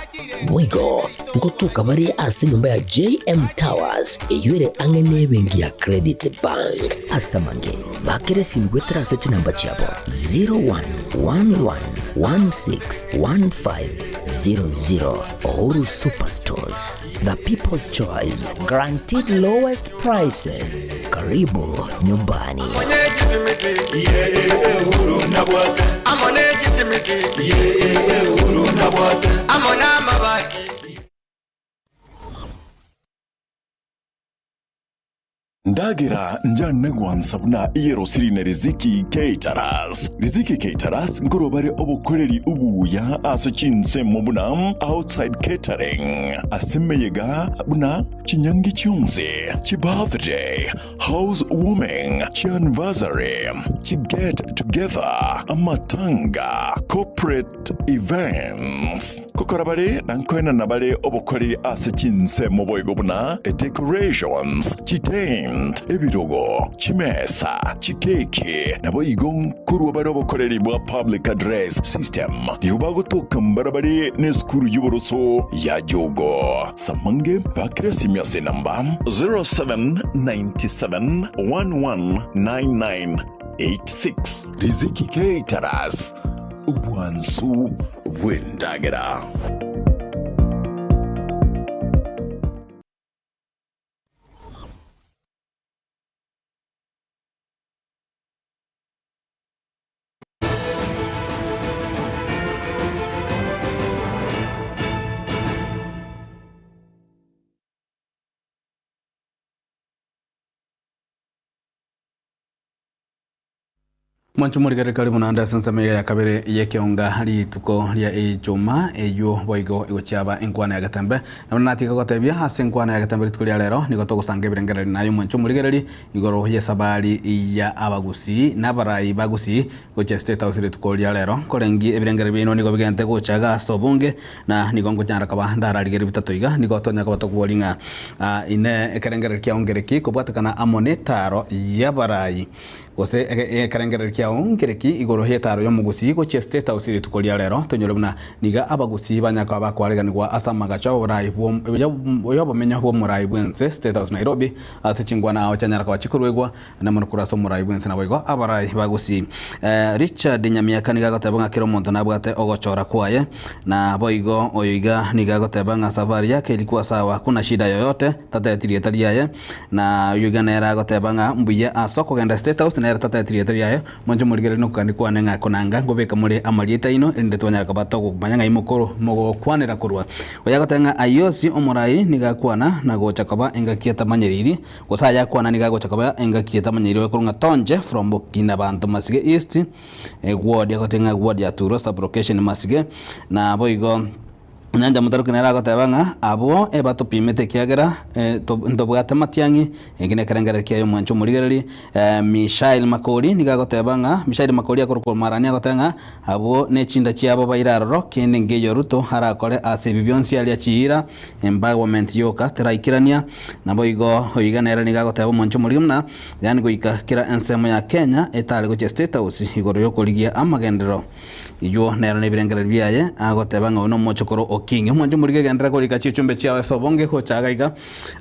Boigo ngotoka bare ase enyomba ya JM Towers eyio ere ang'e nebenki ya Credit Bank. Ase amange, bakera esimi goetera ase chinamba chiabo 0111161500. Uhuru Superstores, the people's choice, guaranteed lowest prices. Karibu nyumbani. Ndagera njane gwansa buna eyerosiri ne Riziki Caterers. Riziki Caterers nkorwa bare obokoreri obuya ase chinsemo buna outside catering, ase emeyega buna chinyangi chionsi, chibirthday, house warming, chianniversary, chiget together, amatanga, corporate events. Gokora bare na nkoenana bare obokoreri ase chinsemo boigo buna decorations, chitent, ebirogo, chimesa, chikeki, naboigo nkorwa bare obokoreri bwa public address system. Nigo bagotoka mbarabare nesukuru y'oboroso ya Jogo. Samange bakire esimi ase enamba 0797 119986. Riziki Caterers, obwansu bw'endagera. Mwancho morigereri karibu naende ase ensemo eye ya kabere y'ekeonga rituko ria Ijuma eywo boigo egochiaba enkwana ya Getembe. Nabo natiga gotebia ase enkwana ya Getembe rituko ria rero nigo togosanga ebirengereri naye omwancho omorigereri igoro y'esabari ya abagusii na abarai ba Gusii gochia State House rituko ria rero. Nkorengi ebirengereri biaino nigo bigente gocha iga ase obonge na nigo nkonyara koba ndararigerie bitato iga nigo tonya koba tokobori ng'a inee ekerengereri kiao nkereki kobwatekana amo netaro y'abarai Gose ekerengererio kiao nkereki igoro y'etaaro y'omogusii gochia State House rituko ria rero, tonyore buna nigo abagusii banyakaba bakoareganigwa ase amagacho y'oborai y'obomenyo bw'omorai bw'ense State House Nairobi ase chingwana ao chianyara koba chikoruegwa na mono korwa ase omorai bw'ense naboigo abarai ba Gusii. Richard Nyamiaka nigo agoteba ng'a kera omonto nabwate ogochora kwaye na boigo oyo iga nigo agoteba ng'a safari yake ilikuwa sawa hakuna shida yoyote tateti rieta riaye Na oyio iga nere agoteba ng'a mbuya ase okogenda State House, nere tateti rieta riaye. Mwanche morigererie nokogania kwane ng'a konanga nkobeka more amarieta aino, erinde twanyare koba togomanya ng'ai mokoro mogokwanera korwa. Oyo agoteba ng'a ayio ase omorai nigo akwana na gocha koba engaki etamanyereiri, gose aya akwana nigo agocha koba engaki etamanyereiri oyo korwa ng'a Tonje from Bokina-banto Masige East, ward agoteba ng'a ward ya Turo sub-location Masige, na boigo. Nyancha motaroki nere agoteba ng'a abwo ebatopimete ekiagera ntobwate matiang'i, eki nekerengererio kiaye omwancha omorigereri. Mishael Makori nigo agoteba ng'a Mishael Makori akorokwa Omoarani agoteba ng'a abwo nechinda chiabo baire aroro, kende nkeiyo Ruto arakore ase ebi bionsi aria chiira, empowerment yoka teraikerania. Naboigo oiga nere nigo agoteba omwancha omorigia buna yaani goika kera ensemo ya Kenya etare gochia State House igoro yokorigia amagenderero. Eyio nero nebirengererio biaye, agoteba ng'a oyo nomochokoro o. Okinyi. Omwancho omorige genderera korika chichumbe chiao ase obonge gocha iga iga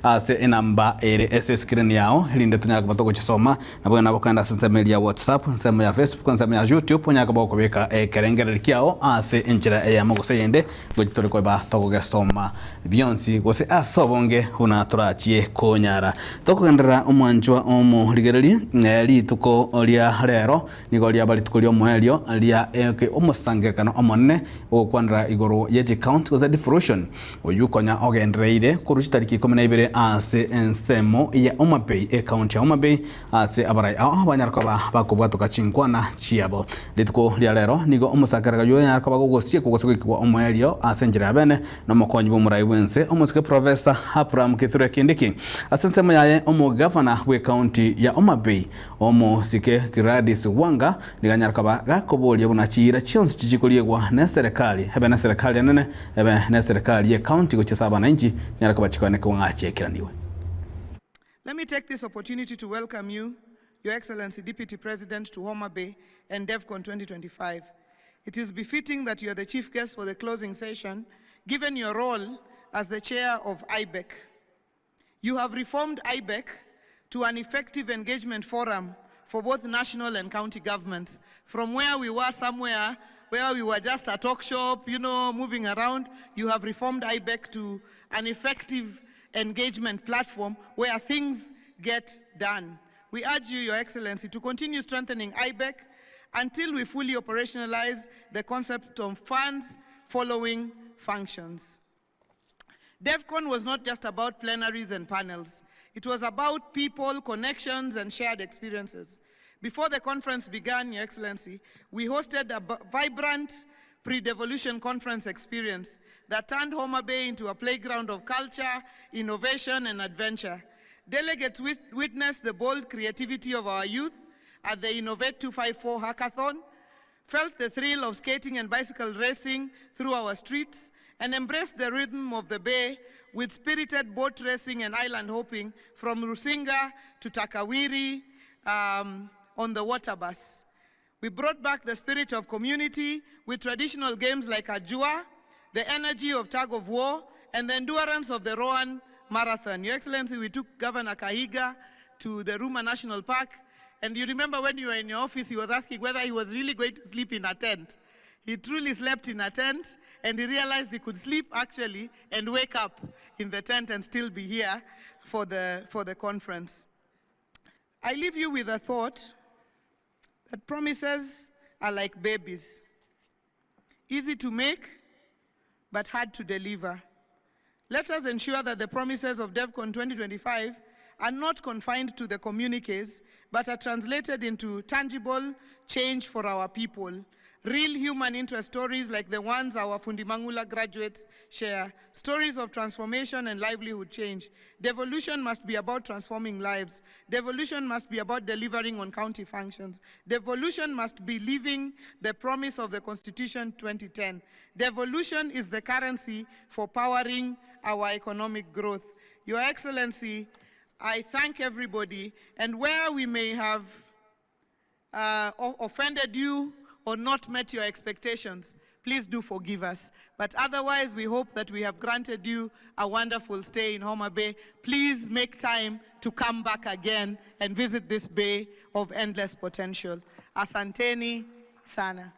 ase enamba ere ase escreen yao erinde tonyare koba togochisoma. Naboigo nabo okogenda ase ensemo eria ya WhatsApp, ensemo ya Facebook, ensemo ya YouTube onyare koba gokobeka ekerengererio kiao ase enchera eyemo gose eyende gochi tore koba togogesoma bionsi gose ase obonge buna torachie konyara. Tokogenderera omwanchwa omorigereria rituko ria rero Nigo riaba rituko ri'omoerio ria omosangererekano omonene ogokwanera igoro ye chikaunti gose devolution, oyio konya ogendereire korwa chitariki ikomi na ibere ase ensemo ya Homa Bay, ekaunti ya Homa Bay, ase abarai ao banyare koba bakobwatoka chinkwana chiabo. Rituko ria rero nigo omosangererekano oyio onyare koba gogosiekwa gose goikigwa omoerio ase enchera ya bene nomokonyi bw'omorai bw'ense omosike Professor Abraham Kithure Kindiki. Ase ensemo yaye omogavana bw'ekaunti ya Homa Bay Omosike Gladys Wanga nigo anyare koba gakoboria buna chiira chionsi chichikoriegwa neserekari, ebe neserekari enene, ebe neserekari ye county gochia ase abananchi, chinyare koba chikoenekigwa ng'a chiaikeraniwe. Let me take this opportunity to welcome you, Your Excellency Deputy President, to Homa Bay and DEVCON 2025. It is befitting that you are the chief guest for the closing session, given your role as the chair of IBEC. You have reformed IBEC to an effective engagement forum for both national and county governments. From where we were somewhere, where we were just a talk shop, you know, moving around, you have reformed IBEC to an effective engagement platform where things get done. We urge you, Your Excellency, to continue strengthening IBEC until we fully operationalize the concept of funds following functions. DEVCON was not just about plenaries and panels. It was about people, connections, and shared experiences. Before the conference began, Your Excellency, we hosted a vibrant pre-devolution conference experience that turned Homa Bay into a playground of culture, innovation, and adventure. Delegates witnessed the bold creativity of our youth at the Innovate 254 Hackathon, felt the thrill of skating and bicycle racing through our streets, and embraced the rhythm of the bay with spirited boat racing and island hopping from Rusinga to Takawiri on the water bus. We brought back the spirit of community with traditional games like Ajua, the energy of tug of war, and the endurance of the Roan Marathon. Your Excellency, we took Governor Kahiga to the Ruma National Park, and you remember when you were in your office, he was asking whether he was really going to sleep in a tent. He truly slept in a tent, and he realized he could sleep actually and wake up in the tent and still be here for the conference. I leave you with a thought that promises are like babies, easy to make, but hard to deliver. Let us ensure that the promises of DEVCON 2025 are not confined to the communiques, but are translated into tangible change for our people. Real human interest stories like the ones our Fundimangula graduates share, stories of transformation and livelihood change. Devolution must be about transforming lives. Devolution must be about delivering on county functions. Devolution must be living the promise of the Constitution 2010. Devolution is the currency for powering our economic growth. Your Excellency, I thank everybody, and where we may have offended you or not met your expectations, please do forgive us. But otherwise, we hope that we have granted you a wonderful stay in Homa Bay. Please make time to come back again and visit this bay of endless potential. Asanteni sana.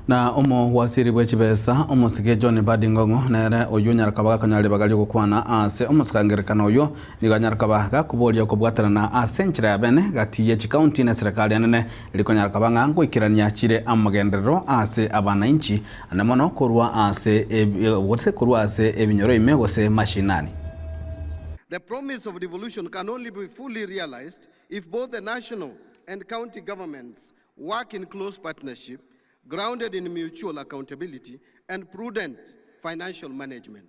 Na omo wasiri bwe chibesa omosike John Mbadi Ng'ong'o nere oyo nyaraka bakanyare bagali gokwana ase omosangerekano oyo nigo nyaraka bakaboria kobwaterana ase enchera ya bene gati ye chikaunti na serikali enene eriko nyaraka bang'a ngoikerania chire amagenderero ase abananchi ane mono korwa ase gose korwa ase ebinyoro ime gose mashinani. The promise of devolution can only be fully realized if both the national and county governments work in close partnership, grounded in mutual accountability and prudent financial management.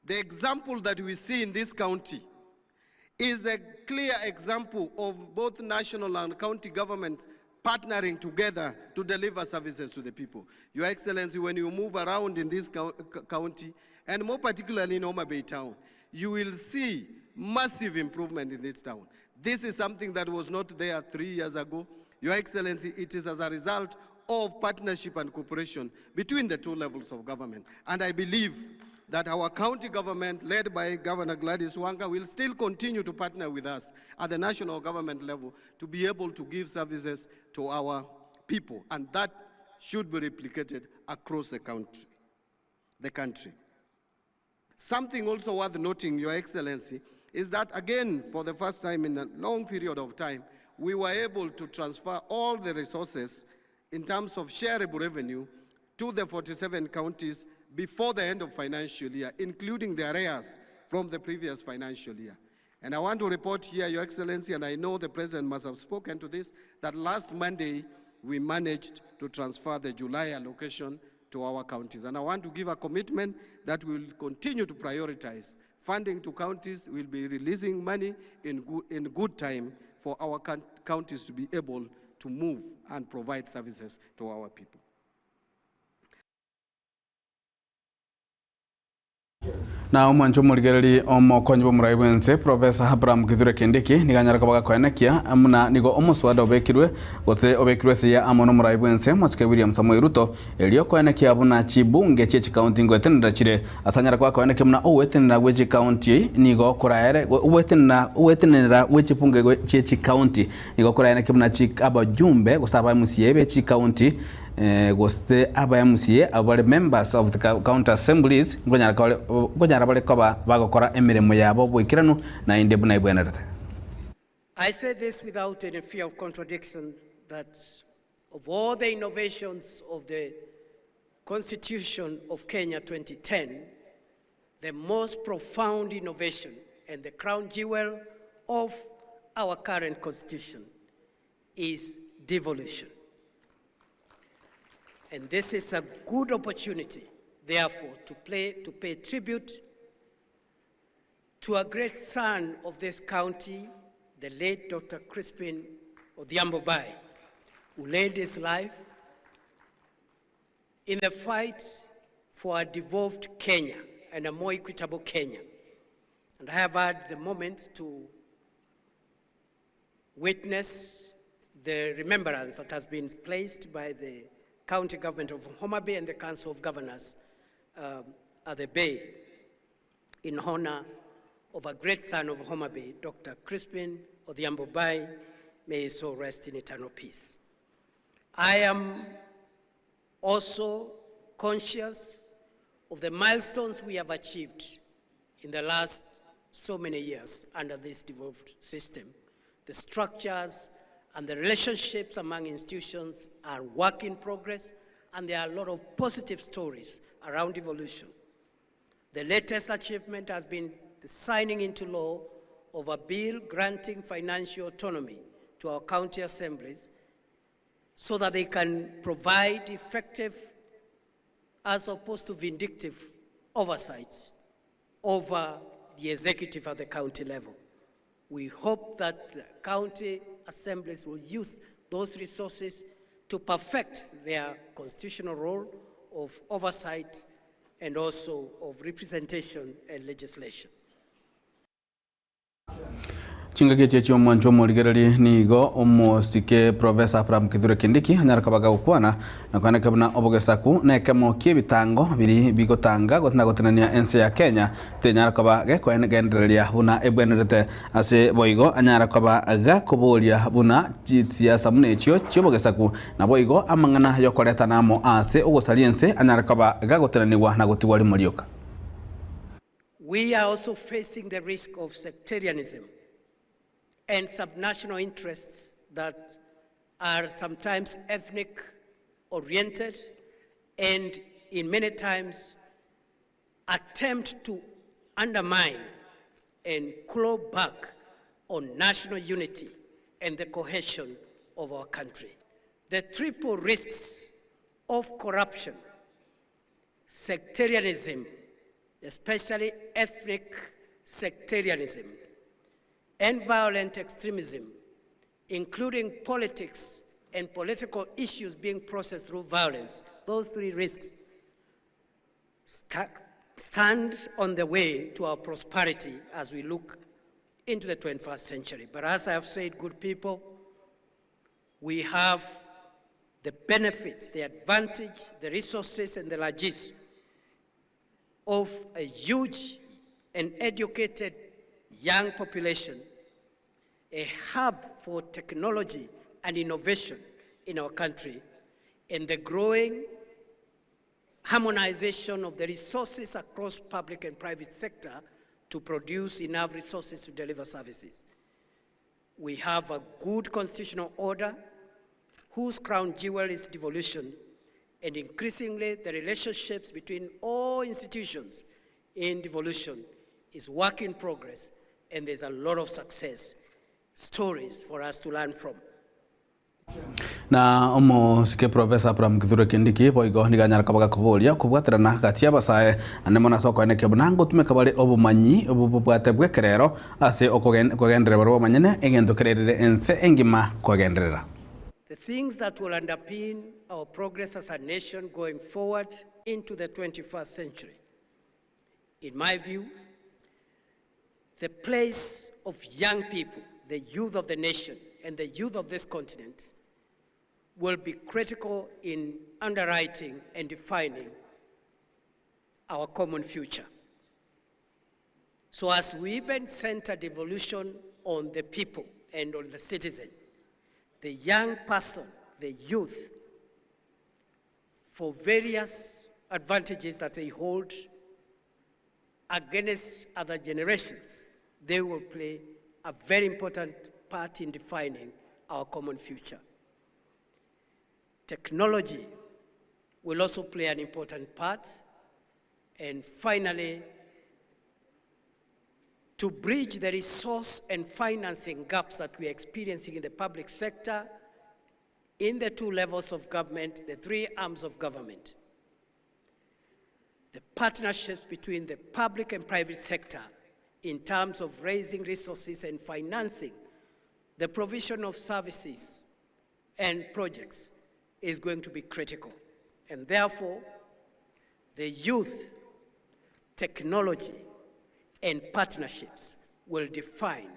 The example that we see in this county is a clear example of both national and county governments partnering together to deliver services to the people. Your Excellency, when you move around in this county, and more particularly in Homa Bay town, you will see massive improvement in this town. This is something that was not there 3 years ago. Your Excellency, it is as a result of partnership and cooperation between the two levels of government. And I believe that our county government, led by Governor Gladys Wanga, will still continue to partner with us at the national government level to be able to give services to our people. And that should be replicated across the country. The country. Something also worth noting, Your Excellency, is that again, for the first time in a long period of time, we were able to transfer all the resources in terms of shareable revenue to the 47 counties before the end of financial year, including the arrears from the previous financial year. And I want to report here, Your Excellency, and I know the President must have spoken to this, that last Monday we managed to transfer the July allocation to our counties. And I want to give a commitment that we will continue to prioritize funding to counties. We'll be releasing money in good, in good time for our counties to be able to move and provide services to our people. Na omwancho omorigereri omokonyi bw'omorai bw'ense Professor Abraham Kithure Kindiki nigo anyare koba gakoenekia muna nigo omoswada obekirwe gose obekirwe esiya amo n'omorai bw'ense Mosike William Samoei Ruto erio koenekia buna chibunge chie chikaunti ngoetenenera chire ase anyare koba koenekia buna ogoetenenera gwe chikaunti nigo koraere ogoetenenera ogoetenenera gwe chibunge gwe chie chikaunti nigo koraenekia buna chi abajumbe gose aba MCA be chikaunti gose aba MCA abwo bare members of the county assemblies nkonyara kore nkonyara bare koba bagokora emeremo yabo boikeranu naende buna ebwenerete. I say this without any fear of contradiction that of all the innovations of the Constitution of Kenya 2010, the most profound innovation and the crown jewel of our current constitution is devolution. And this is a good opportunity, therefore, to, play, to pay tribute to a great son of this county, the late Dr. Crispin Odhiambo Bai, who laid his life in the fight for a devolved Kenya and a more equitable Kenya. And I have had the moment to witness the remembrance that has been placed by the county government of Homa Bay and the Council of Governors at the Bay in honor of a great son of Homa Bay, Dr. Crispin Odhiambo Bai. May his soul rest in eternal peace. I am also conscious of the milestones we have achieved in the last so many years under this devolved system. The structures and the relationships among institutions are work in progress, and there are a lot of positive stories around devolution. The latest achievement has been the signing into law of a bill granting financial autonomy to our county assemblies so that they can provide effective, as opposed to vindictive, oversight over the executive at the county level. We hope that the county assemblies will use those resources to perfect their constitutional role of oversight and also of representation and legislation. Chingaki echi chi'omwancho omorigereria nigo omosike Professor Abraham Kithure Kindiki anyare koba gagokwana na koaneka buna obogesaku na ekemo ki'ebitango biri bigotanga na gotenenia ense ya Kenya tenyara koba gekogendereria buna ebwenerete ase boigo anyare koba gakoboria buna chisiasa buna echio chi'obogesaku naboigo amang'ana yokoretana amo ase ogosaria ense anyare koba gagotenenigwa na gotigwa rimo rioka. We are also facing the risk of sectarianism and subnational interests that are sometimes ethnic oriented and in many times attempt to undermine and claw back on national unity and the cohesion of our country. The triple risks of corruption, sectarianism, especially ethnic sectarianism, and violent extremism, including politics and political issues being processed through violence, those three risks stand on the way to our prosperity as we look into the 21st century. But as I have said, good people, we have The benefits, the advantage, the resources, and the largesse of a huge and educated young population, a hub for technology and innovation in our country, and the growing harmonization of the resources across public and private sector to produce enough resources to deliver services. We have a good constitutional order whose crown jewel is devolution, and increasingly the relationships between all institutions in devolution is work in progress, and there's a lot of success stories for us to learn from. Na omosike Professor Abraham Kithure Kindiki boigo nigo anyare koba gakoboria okobwaterana gati y'abasae naende mono ase okoenekia buna ngotumeka bare obomanyi obo bobwate bw'ekerero ase okogenderera barabwo abanyene egento kererire ense engima kogenderera. The things that will underpin our progress as a nation going forward into the 21st century. In my view, the place of young people, the youth of the nation, and the youth of this continent will be critical in underwriting and defining our common future. So as we even center devolution on the people and on the citizen, the young person, the youth, for various advantages that they hold against other generations, they will play a very important part in defining our common future. Technology will also play an important part. And finally, to bridge the resource and financing gaps that we are experiencing in the public sector, in the two levels of government, the three arms of government. The partnerships between the public and private sector in terms of raising resources and financing the provision of services and projects is going to be critical. And therefore, the youth, technology, and partnerships will define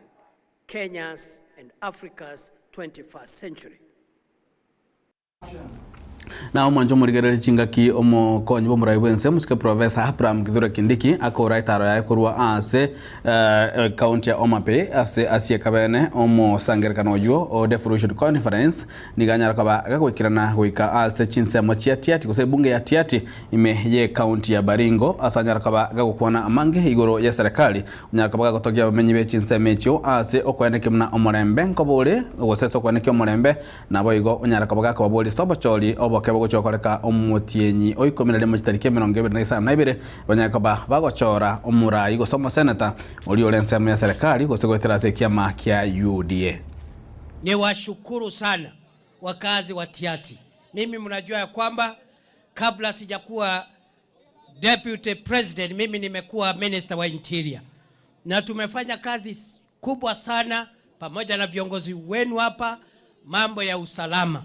Kenya's and Africa's 21st century. Na omwancho omorigereria chingaki omokonyi bw'omorai bw'ense omosike Professor Abraham Kithure Kindiki akora etaro yaye korwa ase county ya Homa Bay ase asie kabene omosangerekano oywo o Devolution Conference nigo anyare koba gagoikerana goika ase chinsemo chia Tiaty gose ebunge ya Tiaty ime ye county ya Baringo ase anyare koba gagokwana amange igoro ye serikali onyare koba gagotogia abamenyi be chinsemo echio ase okoenekia buna omorembe nkoba ore gose ase okoenekia omorembe Naboigo onyare koba gakobaboria ase obochori oboke bogochia gokoreka omotienyi o ikomi na rimo chitariki 25, banyare koba bagochora omorai gose omoseneta oria ore ensemo ya serekari gose goetera ase ekiama kia UDA. Niwashukuru sana wakazi wa Tiaty. Mimi mnajua ya kwamba kabla sijakuwa deputy president, mimi nimekuwa minister wa interior, na tumefanya kazi kubwa sana pamoja na viongozi wenu hapa, mambo ya usalama,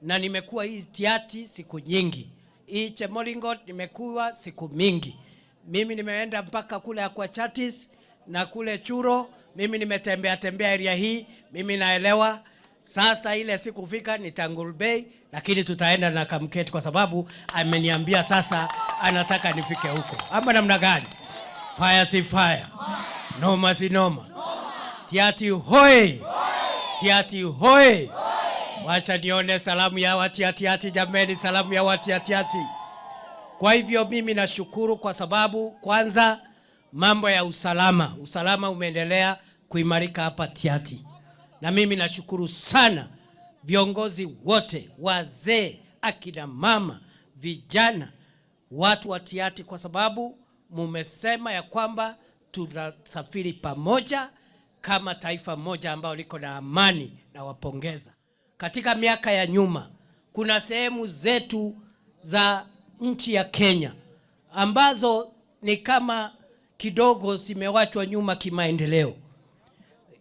na nimekuwa hii Tiaty siku nyingi, hii Chemolingot nimekuwa siku mingi, mimi nimeenda mpaka kule Aquachatis na kule Churo, mimi nimetembea tembea area hii, mimi naelewa. Sasa ile sikufika ni Tangul Bay, lakini tutaenda na Kamket kwa sababu ameniambia sasa anataka nifike huko. Ama namna gani? Fire si fire, noma si noma. Tiaty hoi! Tiaty hoi! Wacha nione salamu ya watiatiati jameni, salamu ya watiatiati. Kwa hivyo mimi nashukuru kwa sababu kwanza mambo ya usalama, usalama umeendelea kuimarika hapa Tiaty. Na mimi nashukuru sana viongozi wote, wazee, akina mama, vijana, watu wa Tiaty kwa sababu mumesema ya kwamba tutasafiri pamoja kama taifa moja ambao liko na amani, na wapongeza. Katika miaka ya nyuma kuna sehemu zetu za nchi ya Kenya ambazo ni kama kidogo zimewachwa nyuma kimaendeleo,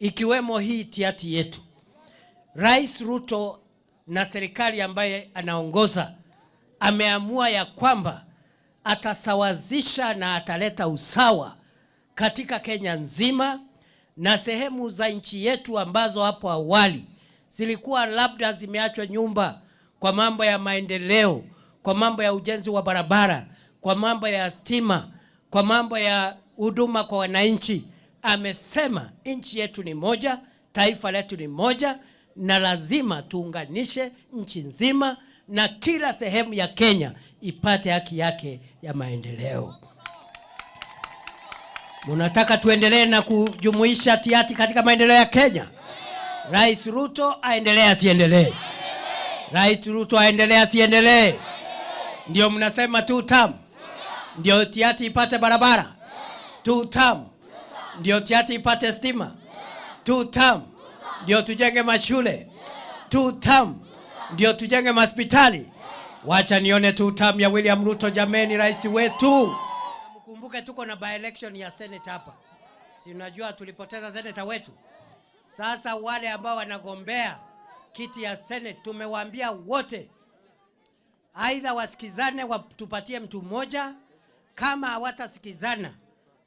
ikiwemo hii Tiaty yetu. Rais Ruto na serikali ambaye anaongoza ameamua ya kwamba atasawazisha na ataleta usawa katika Kenya nzima na sehemu za nchi yetu ambazo hapo awali zilikuwa labda zimeachwa nyumba kwa kwa mambo ya maendeleo, kwa mambo ya ujenzi wa barabara, kwa mambo ya stima, kwa mambo ya huduma kwa wananchi. Amesema nchi yetu ni moja, taifa letu ni moja, na lazima tuunganishe nchi nzima na kila sehemu ya Kenya ipate haki yake ya maendeleo. Munataka tuendelee na kujumuisha Tiaty katika maendeleo ya Kenya? Rais Ruto aendelee asiendelee? Rais Ruto aendelee asiendelee? Ndio mnasema two term? Ndio Tiaty ipate barabara? Two term. Ndio Tiaty ipate stima? Two term. Ndio tujenge mashule? Two term. Ndio tujenge mahospitali? Wacha nione two term ya William Ruto, jameni, rais wetu. Mkumbuke tuko na by election ya Senate hapa, si unajua tulipoteza seneta wetu. Sasa wale ambao wanagombea kiti ya Senate tumewaambia wote, aidha wasikizane watupatie mtu mmoja, kama hawatasikizana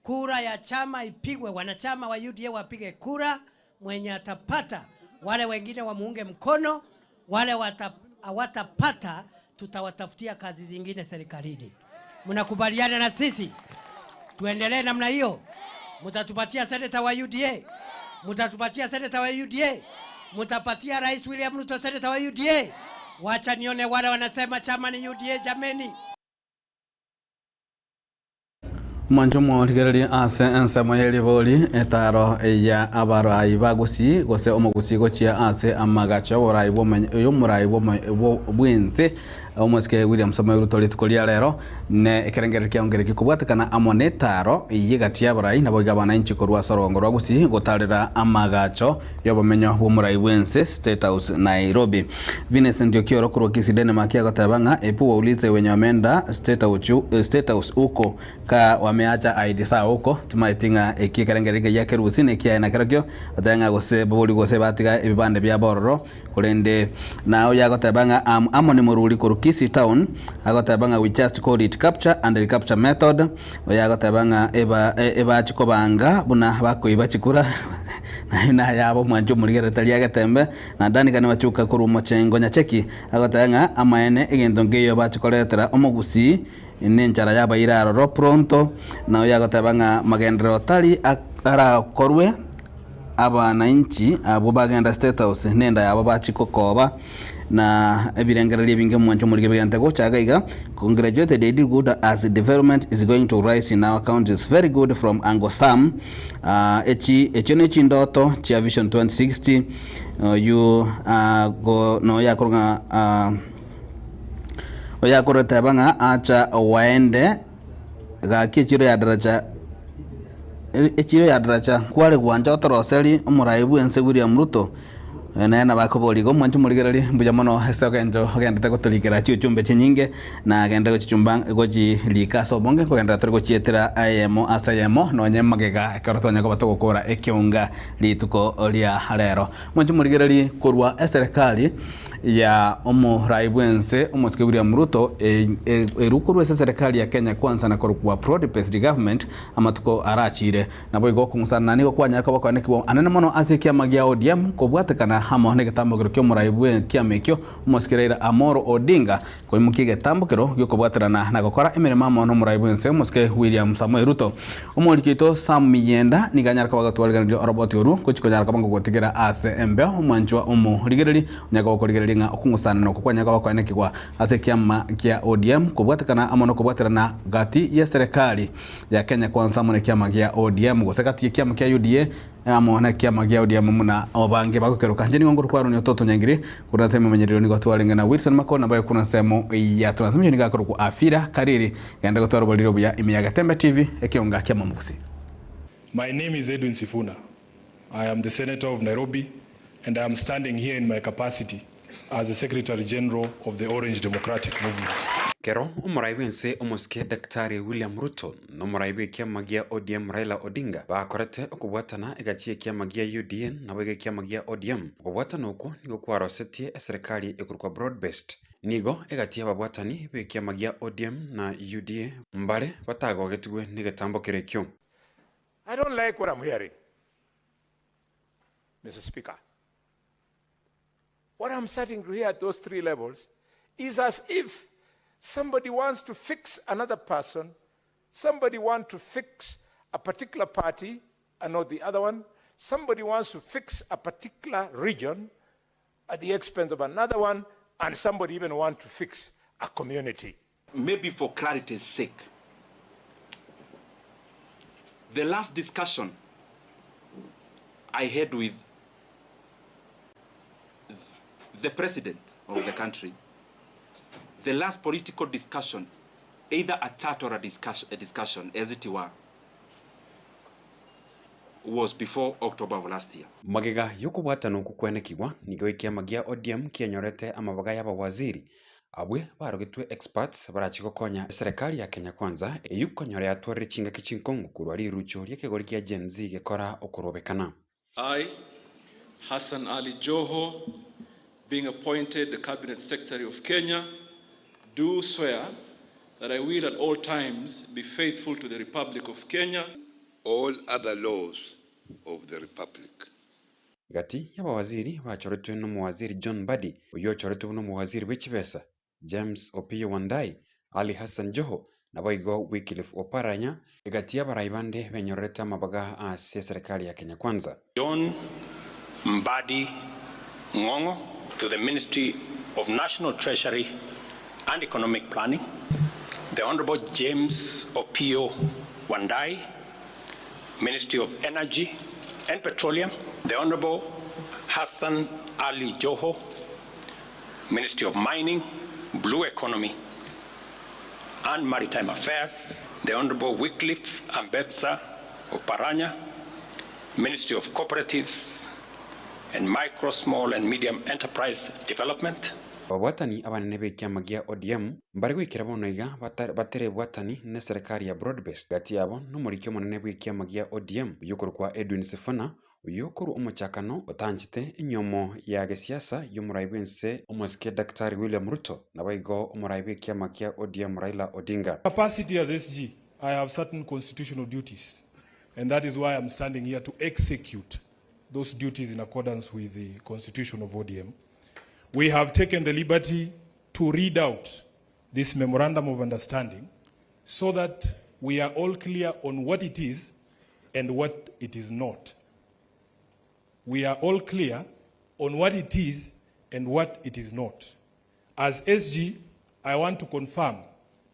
kura ya chama ipigwe, wanachama wa UDA wapige kura, mwenye atapata, wale wengine wamuunge mkono, wale hawatapata tutawatafutia kazi zingine serikalini. Mnakubaliana na sisi tuendelee namna hiyo? Mtatupatia seneta wa UDA? Mtatupatia seneta wa UDA? Mtapatia Rais William Ruto seneta wa UDA? Wacha nione wale wanasema chama ni UDA, jameni. Omwancho omorigereria ase ensemo ya eribori etaro ya abarai bagusi gose omogusi gochia ase amagacho oborai omorai bwense omosike William Samoei Ruto rituko ria rero ne ekerengereri kiaongere gikobwatekana amo na etaro eye gati ya abarai nabo iga abananchi korwa ase orongo rwa gusii gotarera amagacho ya obomenyo bwa omorai bwense State House Nairobi. Vincent Okioro korwa Kisii Denmark agoteba ng'a ebu waulize wenye wameenda State House, State House huko ka wameacha ID sao huko timaeti ng'a eki ekerengereri keyia kerusi na ekiaye nakerokio otebe ng'a gose bori gose batiga ebibande bia bororo korende nao yagoteba ng'a amo ni moruri korwa Kisii Town agoteba ng'a we just call it capture and recapture method oyagoteba ng'a eba ebachi kobanga buna bakoiba chikura nayo nayabo omwancho omorigereri tari agetembe na Danica nibachuka korwa omochengo Nyacheki agoteba ng'a amaene egento nkeiyo bachikoretera omogusii nenchara yabaire aroro pronto nao yagoteba ng'a magenderero tari arakorwe abananchi abwo bagenda State House nenda yabo bachikokoba na ebirengererio ebinge omwancho omorige bigente gocha iga iga congratulated they did good as development is going to rise in our counties very good from Uncle Sam echi echio ne chindoto chia vision 2060 oyu go no yakorwa ng'a oyakoroteba ng'a acha waende gaki echiro ya daraja echiro ya daraja kware gwancha otoroseri omorai bwense William Ruto naye nabo akoboriga omwancho omorigereri mbuya mono ase ogencho ogendete gotorikera chichumbe chinyinge na agende gochichumba gochirika ase obonge kogendera tore gochietera ayemo ase ayemo nonye magega ekero twanya koba togokora ekeunga rituko ria rero omwancho omorigereri korwa eserikali ya omorai bwense omosike William Ruto erukorwa ase serikali ya Kenya kwanza na korwa broad based government amatuko arachire nabo igo okong'usana nigo kwanyara koba kwanekigwa anene mono ase ekiama gia ODM kobwatekana amo na egetambokero kia omorai bwe ekiama ekio omosike Raila Amolo Odinga koimokia egetambokero giokobwaterana na gokora emeremo amo na omorai bwense omosike William Samoei Ruto omoriki oito Sam Miyenda nigo anyara koba gotwariganiria oroboti oru gochi konyara koba ngogotigera ase embeo omwanchwa omorigereri onyaka gokorigereria ng'a okong'usana noko kwanyara koba kwanekigwa ase ekiama kia ODM kobwatekana amo na okobwaterana gati ya serikali ya Kenya kwanza amo na ekiama gia ODM gose gati ya ekiama kia UDA amo na ekiama gia ODM muna obange bagokeroka nche nigo ngorokwarwo ni ototo nyangiri kuna semo menyerero nigo twarenge na Wilson Makona bayo kuna semo ya transmission igakorokwa Afira Kariri genda gotwara oboriro buya ime ya Gatembe TV ekionga kia Mamugusi. My name is Edwin Sifuna. I am the Senator of Nairobi and I am standing here in my capacity as the Secretary General of the Orange Democratic Movement. Kero omorai bwense omosike Daktari William Ruto n'omorai bw'ekiama gia ODM Raila Odinga bakorete okobwatana egati y'ekiama gia UDA nabo ekiama gia ODM. Okobwatana okwo nigo kwarosetie eserikali ekorokwa broad based nigo egati y'ababwatani b'ekiama gia ODM na UDA mbare batagogetigwe n'egetambo kere ekio. I don't like what I'm hearing, Mr. Speaker. What I'm starting to hear at those three levels Is as if somebody wants to fix another person, somebody wants to fix a particular party and not the other one, somebody wants to fix a particular region at the expense of another one, and somebody even wants to fix a community. Maybe for clarity's sake, the last discussion I had with the president of the country, the last political discussion, either a chat or a discussion, as it were, was before October of last year. Magega yokobwatana oku kwenekigwa nigo ekiama gia ODM kienyorete amabaga ya abawaziri abwe barogetwe experts barachi gokonya eserekari ya Kenya Kwanza eywo konyora yatwarire chingaki chinkong'u korwa rirucho ria ekegori kia Gen Z gekora okorobekana. I, Hassan Ali Joho, being appointed the Cabinet Secretary of Kenya, do swear that I will at all times be faithful to the Republic of Kenya. All other laws of the Republic. Gati y'abawaziri bachoretwe n'omuwaziri John Mbadi oyo ochoretwe n'omuwaziri bw'ekibesa James Opiyo Wandayi, Ali Hassan Joho naboigo Wycliffe Oparanya egati y'abarai bande benyorerete amabaga ase eserikali ya Kenya Kwanza. John Mbadi Ngongo to the Ministry of National Treasury and Economic Planning, the Honorable James Opiyo Wandayi, Ministry of Energy and Petroleum, the Honorable Hassan Ali Joho, Ministry of Mining, Blue Economy and Maritime Affairs, the Honorable Wycliffe Ambetsa Oparanya, Ministry of Cooperatives and Micro, Small and Medium Enterprise Development, Ababwatani abanene b'ekiama gia ODM mbari gwikira bono iga baterebwatani na eserikari ya broad-based gati yabo n'omoriki omonene bw'ekiama gia ODM oyo okorokwa Edwin Sifuna oyo okorwa omochakano otanchete enyomo ya gesiasa y'omorai bwense omosike Daktari William Ruto naboigo omorai bw'ekiama kia ODM Raila Odinga. Capacity as SG, I have certain constitutional duties, and that is why I'm standing here to execute those duties in accordance with the constitution of ODM. We have taken the liberty to read out this memorandum of understanding so that we are all clear on what it is and what it is not. We are all clear on what it is and what it is not. As SG, I want to confirm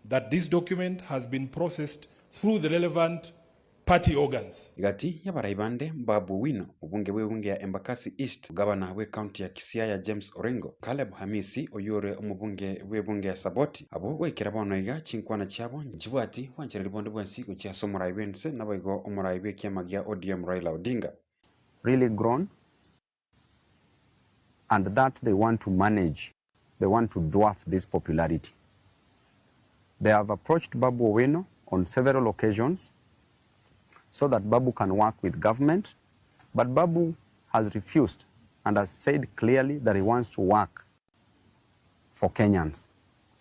that this document has been processed through the relevant party organs. Gati y'abarai bande Babu Owino obunge bw'ebunge ya Embakasi East gavana we county ya Siaya James Orengo Caleb Hamisi oyore omobunge bw'ebunge ya Saboti abo goikera bono iga chinkwana chiabo nchibwati bwanchereri bonde bwensi gochia ase omorai bwense naboigo omorai bw'ekiama gia ODM Raila Odinga. Really grown, and that they want to manage, they want to dwarf this popularity. They have approached Babu Owino on several occasions so that Babu can work with government, but Babu has refused and has said clearly that he wants to work for Kenyans,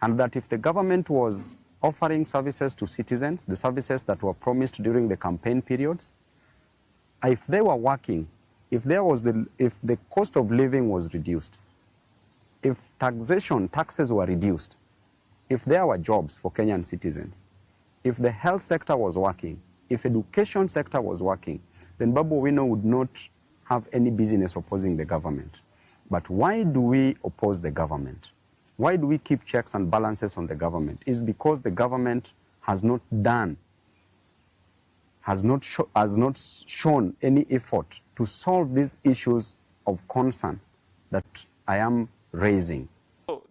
and that if the government was offering services to citizens, the services that were promised during the campaign periods, if they were working, if the cost of living was reduced, if taxes were reduced, if there were jobs for Kenyan citizens, if the health sector was working, if education sector was working, then Babu Owino would not have any business opposing the government. But why do we oppose the government? Why do we keep checks and balances on the government? It's because the government has not done, has not, has not shown any effort to solve these issues of concern that I am raising.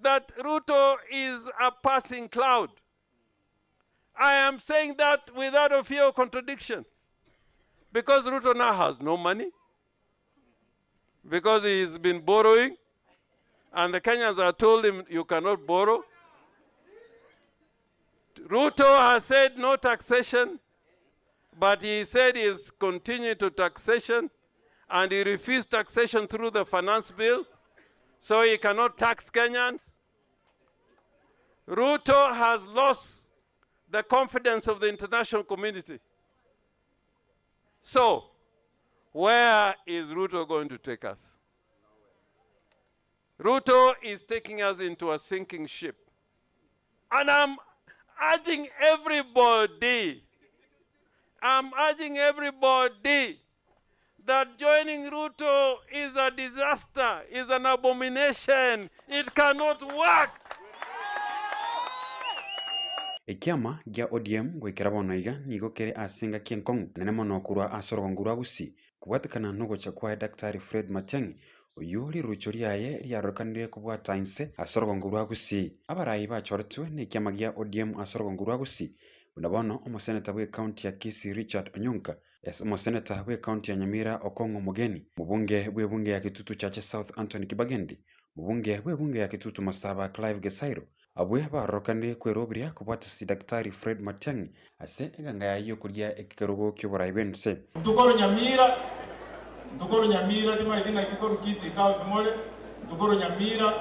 That Ruto is a passing cloud. I am saying that without a fear of contradiction. Because Ruto now has no money, because he's been borrowing, and the Kenyans are told him you cannot borrow. Ruto has said no taxation, but he said he is continuing to taxation, and he refused taxation through the finance bill, so he cannot tax Kenyans. Ruto has lost the confidence of the international community. So, where is Ruto going to take us? Ruto is taking us into a sinking ship. And I'm urging everybody, I'm urging everybody that joining Ruto is a disaster, is an abomination. It cannot work. Ekiama gia ODM goikera bono iga nigo kere ase engaki enkong'u nene mono korwa ase orogongo rwa Gusii kobwatekana na ogocha kwaye Daktari Fred Matiang'i oywo rirucho riaye riarorekanire kobwata inse ase orogongo rwa Gusii. Abarai bachoretwe na ekiama gia ODM ase orogongo rwa Gusii buna bono omoseneta bwe ekaunti ya Kisii Richard Onyonka, omoseneta bwe ekaunti ya Nyamira Okong'o Omogeni, omobunge bwe ebunge ya Kitutu Chache South Anthony Kibagendi, omobunge bwe ebunge ya Kitutu Masaba Clive Gesairo, Abwe barorokanire kweroberia kobwatisia Daktari Fred Matiang'i ase eganga yaye y'okoria ekerogo ki'oborai bw'ense. Ntukoru Nyamira, ntukoru Nyamira, timaeti naki koru Kisii County more, ntukoru Nyamira,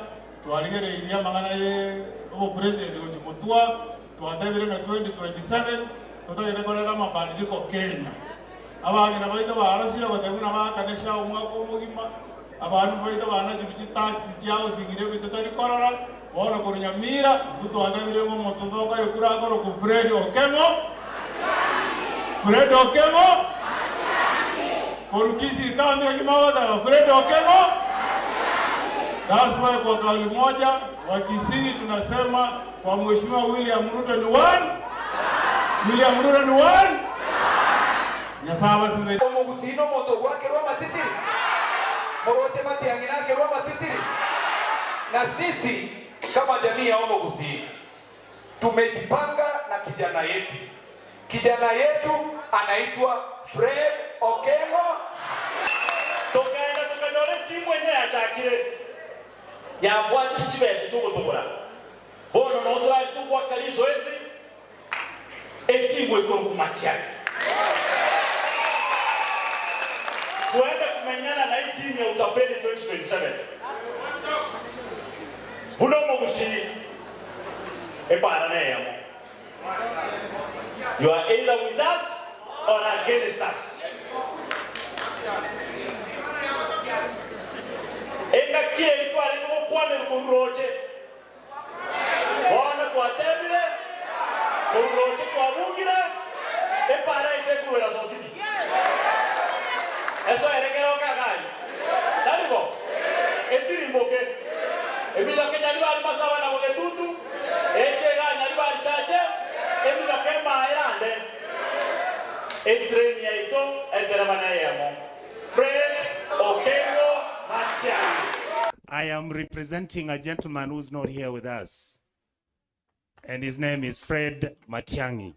twarigereirie amang'ana ye obopresident gochia motwa, twatebire ng'a 2027 totagete koreta amabadiliko Kenya. Abang'ina baito barosire gotebia buna baakane SHA omwaka omogima, Abandu baito banachirwe chitax chia housing ebinto tari korora, bono korwa Nyamira intwe twatebire ng'a omonto tokoyekura akorokwa Fred Okeng'o, Fred Okeng'o, korwa Kisii County ekimo ogoteba Fred Okeng'o. That's why kwa kauli moja Wakisii tunasema kwa Mheshimiwa William Ruto ni one, William Ruto ni one. Nyasaye abasesenie. Omogusii nomonto ogwakerwa amatitiri, moroche matiang'i nakerwe amatitiri. Na sisi kama jamii ya Omogusii tumejipanga na kijana yetu. Kijana yetu anaitwa Fred Okengo. Tokaenda tokanyora etimu enye yachakire yabwate chibesa chiogotogora bono noo torari togoaka rizoezi etimu ekorokwa Matiang'i. Tuende kumenyana na hii timu ya utapeli 2027 buna omogusii ebara neyemo. You are either with us or against us. Engaki eri twarenge gokwanerwa korwa roche, bono twatebire korwa roche twabungire, epara yaito ekorwera sotiki. Esoere kero kagari. Tari bo? Etirimboke. Eminyoko enyaribari masaba na bogetutu, eche iga nyaribari chache, eminyoko emaa erande. Etrain yaito entereba neyemo. Fred Okengo Matiang'i. I am representing a gentleman who's not here with us, and his name is Fred Matiang'i.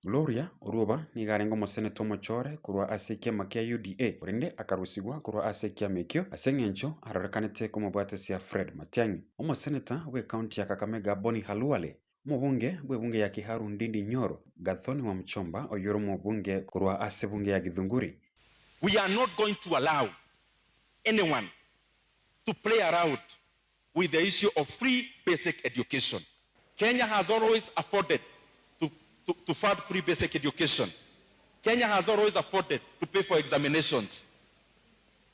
Gloria Orwoba nigo arenge omoseneta omochore korwa ase ekiama kia UDA korende akarusigwa korwa ase ekiama ekio ase eng'encho arorekanete komobwatesia Fred Matiang'i. Omoseneta bw'ecounty ya Kakamega Boni Khalwale, omobunge bw'ebunge ya Kiharu Ndindi Nyoro, Gathoni Wamuchomba oyio ore omobunge korwa ase ebunge ya Githunguri, We are not going to allow anyone to play around with the issue of free basic education. Kenya has always afforded to, to, to fund free basic education. Kenya has always afforded to pay for examinations.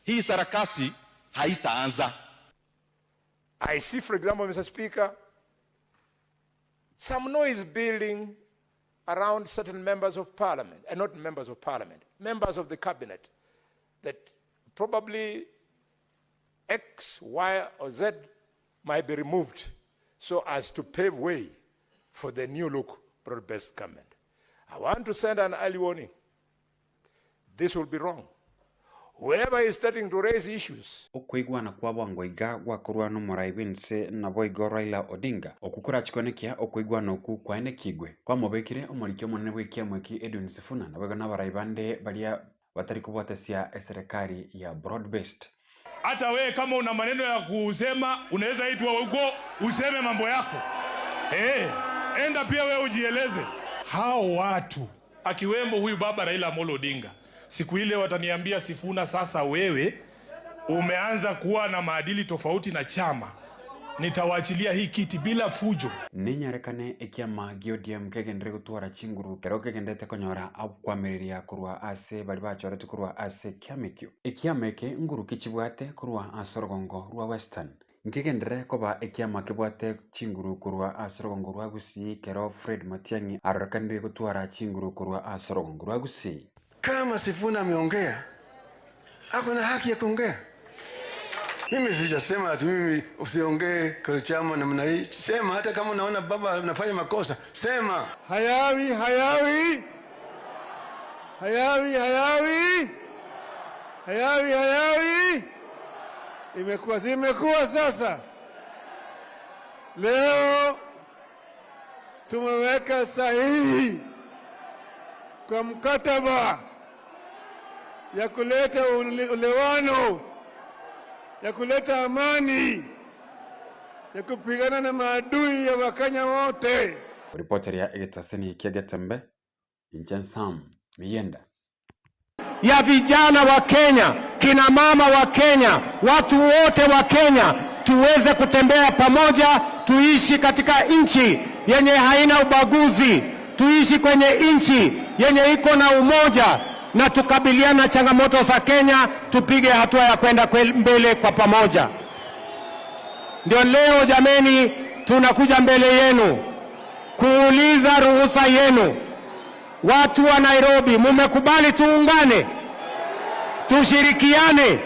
Hii sarakasi haitaanza. I see, for example, Mr. Speaker, some noise building around certain members of parliament, and not members of parliament, members of the cabinet, that probably X, Y, or Z might be removed so as to pave way for the new look broad-based government. I want to send an early warning. This will be wrong. Whoever is starting to raise issues Okoigwana kwa bwango iga gwakorwa nomorai bwense naboigo Raila Odinga oku korachikonekia okoigwana oku kwaenekigwe kwamobekire omoriki omonene bw'ekiama eki Edwin Sifuna naboigo nabarai bande baria batari kobwatesia eserekari ya broad based. Hata wewe kama una maneno ya kusema unaweza itwa huko useme mambo yako. Eh, enda pia wewe ujieleze. Hao watu akiwemo huyu baba Raila Amolo Odinga, siku ile wataniambia Sifuna, sasa wewe umeanza kuwa na maadili tofauti na chama, Nitawachilia hii kiti bila fujo. Nenyarekane ekiama gia ODM kegenderere gotwara chinguru ekero kegendererete konyora okwamireria korwa ase baria bachoretwe korwa ase ekiama ekio. Ekiama eke nguru ki chibwate korwa ase orogongo rwa Western? Nkegenderere koba ekiama kebwate chinguru korwa ase orogongo rwa Gusii ekero Fred Matiang'i arorekanire gotwara chinguru korwa ase orogongo rwa Gusii. Kama Sifuna ameongea, ako na haki ya kuongea. Mimi sijasema ati mimi usiongee kwa chama namna hii. Sema hata kama unaona baba anafanya makosa, sema. Hayawi, hayawi, hayawi, hayawi, hayawi, hayawi. Imekuwa si imekuwa sasa. Leo tumeweka sahihi kwa mkataba ya kuleta ulewano, ya kuleta amani, ya kupigana na maadui ya Wakenya wote. Oripoteria egetaseni kia Getembe, inche Sam Miyenda. ya vijana wa Kenya, kina mama wa Kenya, watu wote wa Kenya tuweze kutembea pamoja, tuishi katika nchi yenye haina ubaguzi, tuishi kwenye nchi yenye iko na umoja na tukabiliana na changamoto za Kenya, tupige hatua ya kwenda mbele kwa pamoja. Ndio leo jameni, tunakuja mbele yenu kuuliza ruhusa yenu. Watu wa Nairobi, mumekubali tuungane, tushirikiane.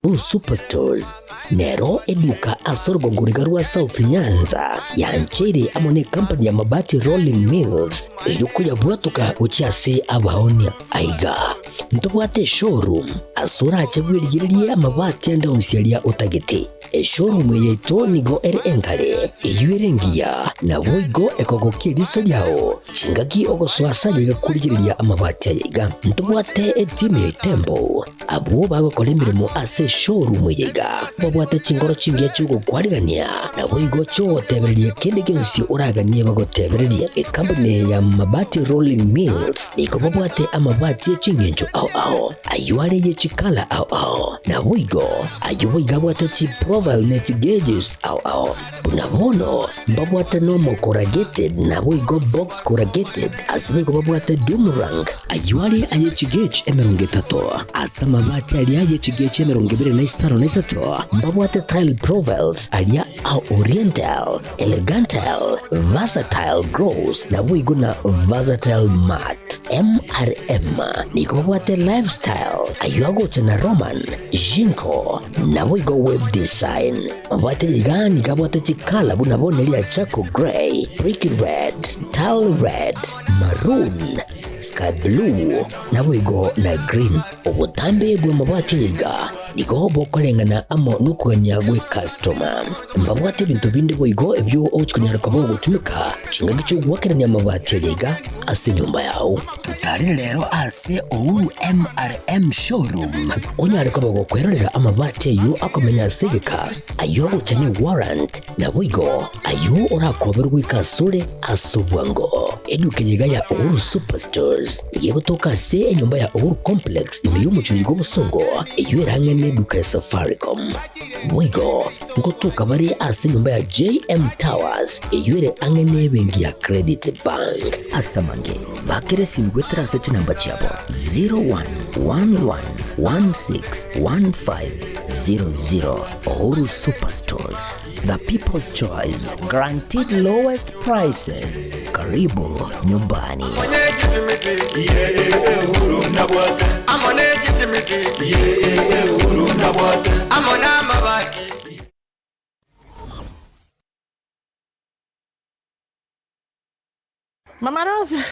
Uhuru Superstores nero eduka ase orogongo riga rwa South Nyanza yancheire amo ne company ya Mabati Rolling Mills eyio koyabwatoka gochia ase abaonia. Aiga ntobwate eshowroom ase orache bwerigererie amabati ande onsi aria otagete. Eshowroom eye yaito nigo ere enkare, eyio ere engiya, naboigo ekogokia eriso riao chingaki ogosoa ase aye iga korigereria amabati aya iga. Ntobwate etimu ya Itembo Abwo bagokora emeremo ase eshowroom eye iga babwate chinkoro chingiya chi'ogokwarigania, naboigo chi'ogotebereria kende gionsi oraganie bagotebererie. Ekampuni eye ya Mabati Rolling Mills nigo babwate amabati e ching'encho ao ao, ayio are ye chikala ao ao, naboigo ayio boigo abwate chiprofile ne chigauges ao ao. Buna bono mbabwate normal corrugated naboigo box corrugated, ase boigo babwate doomerang, ayio are aye chigauge 30, ase amabati aria aye chigauge 25, mbabwate tile profiles aria a oriental, elegantile, versatile gloss naboigo na versatile matte. MRM nigo babwate lifestyle, ayio agocha na Roman, Jinko, naboigo web design. Mabwate iga nigo abwate chikala buna bono eria charcoal grey, brick red, tile red, maroon, sky blue, naboigo na green. Obotambe bw'amabwati aya iga nigo bokoreng'ana amo nokogania gw'ekastoma. Mbabwate ebinto binde boigo ebio ogochia konyara koba ogotumeka chingaki chi'ogoakerania amabati aya iga ase enyomba yao. Totarere rero ase Uhuru MRM Showroom onyare koba gokwerorera amabati ayio akomenya ase egeka, ayio agocha ne warrant, naboigo ayio orakoberwe goika asore ase obwango. Eduka eye iga ya Uhuru Superstores nigo egotoka ase enyomba ya Uhuru Complex ime y'omochie oyo bw'obosongo eyio ere ang'e neduka ya Safaricom. Boigo ngotoka bare ase enyomba ya JM Towers eyio ere ang'e nebenki ya Credit Bank. Ase amange, bakera esimi goetera ase chinamba chiabo 0111161500. Uhuru Superstores, the people's choice, guaranteed lowest prices. Karibu nyumbani. Mama Rose.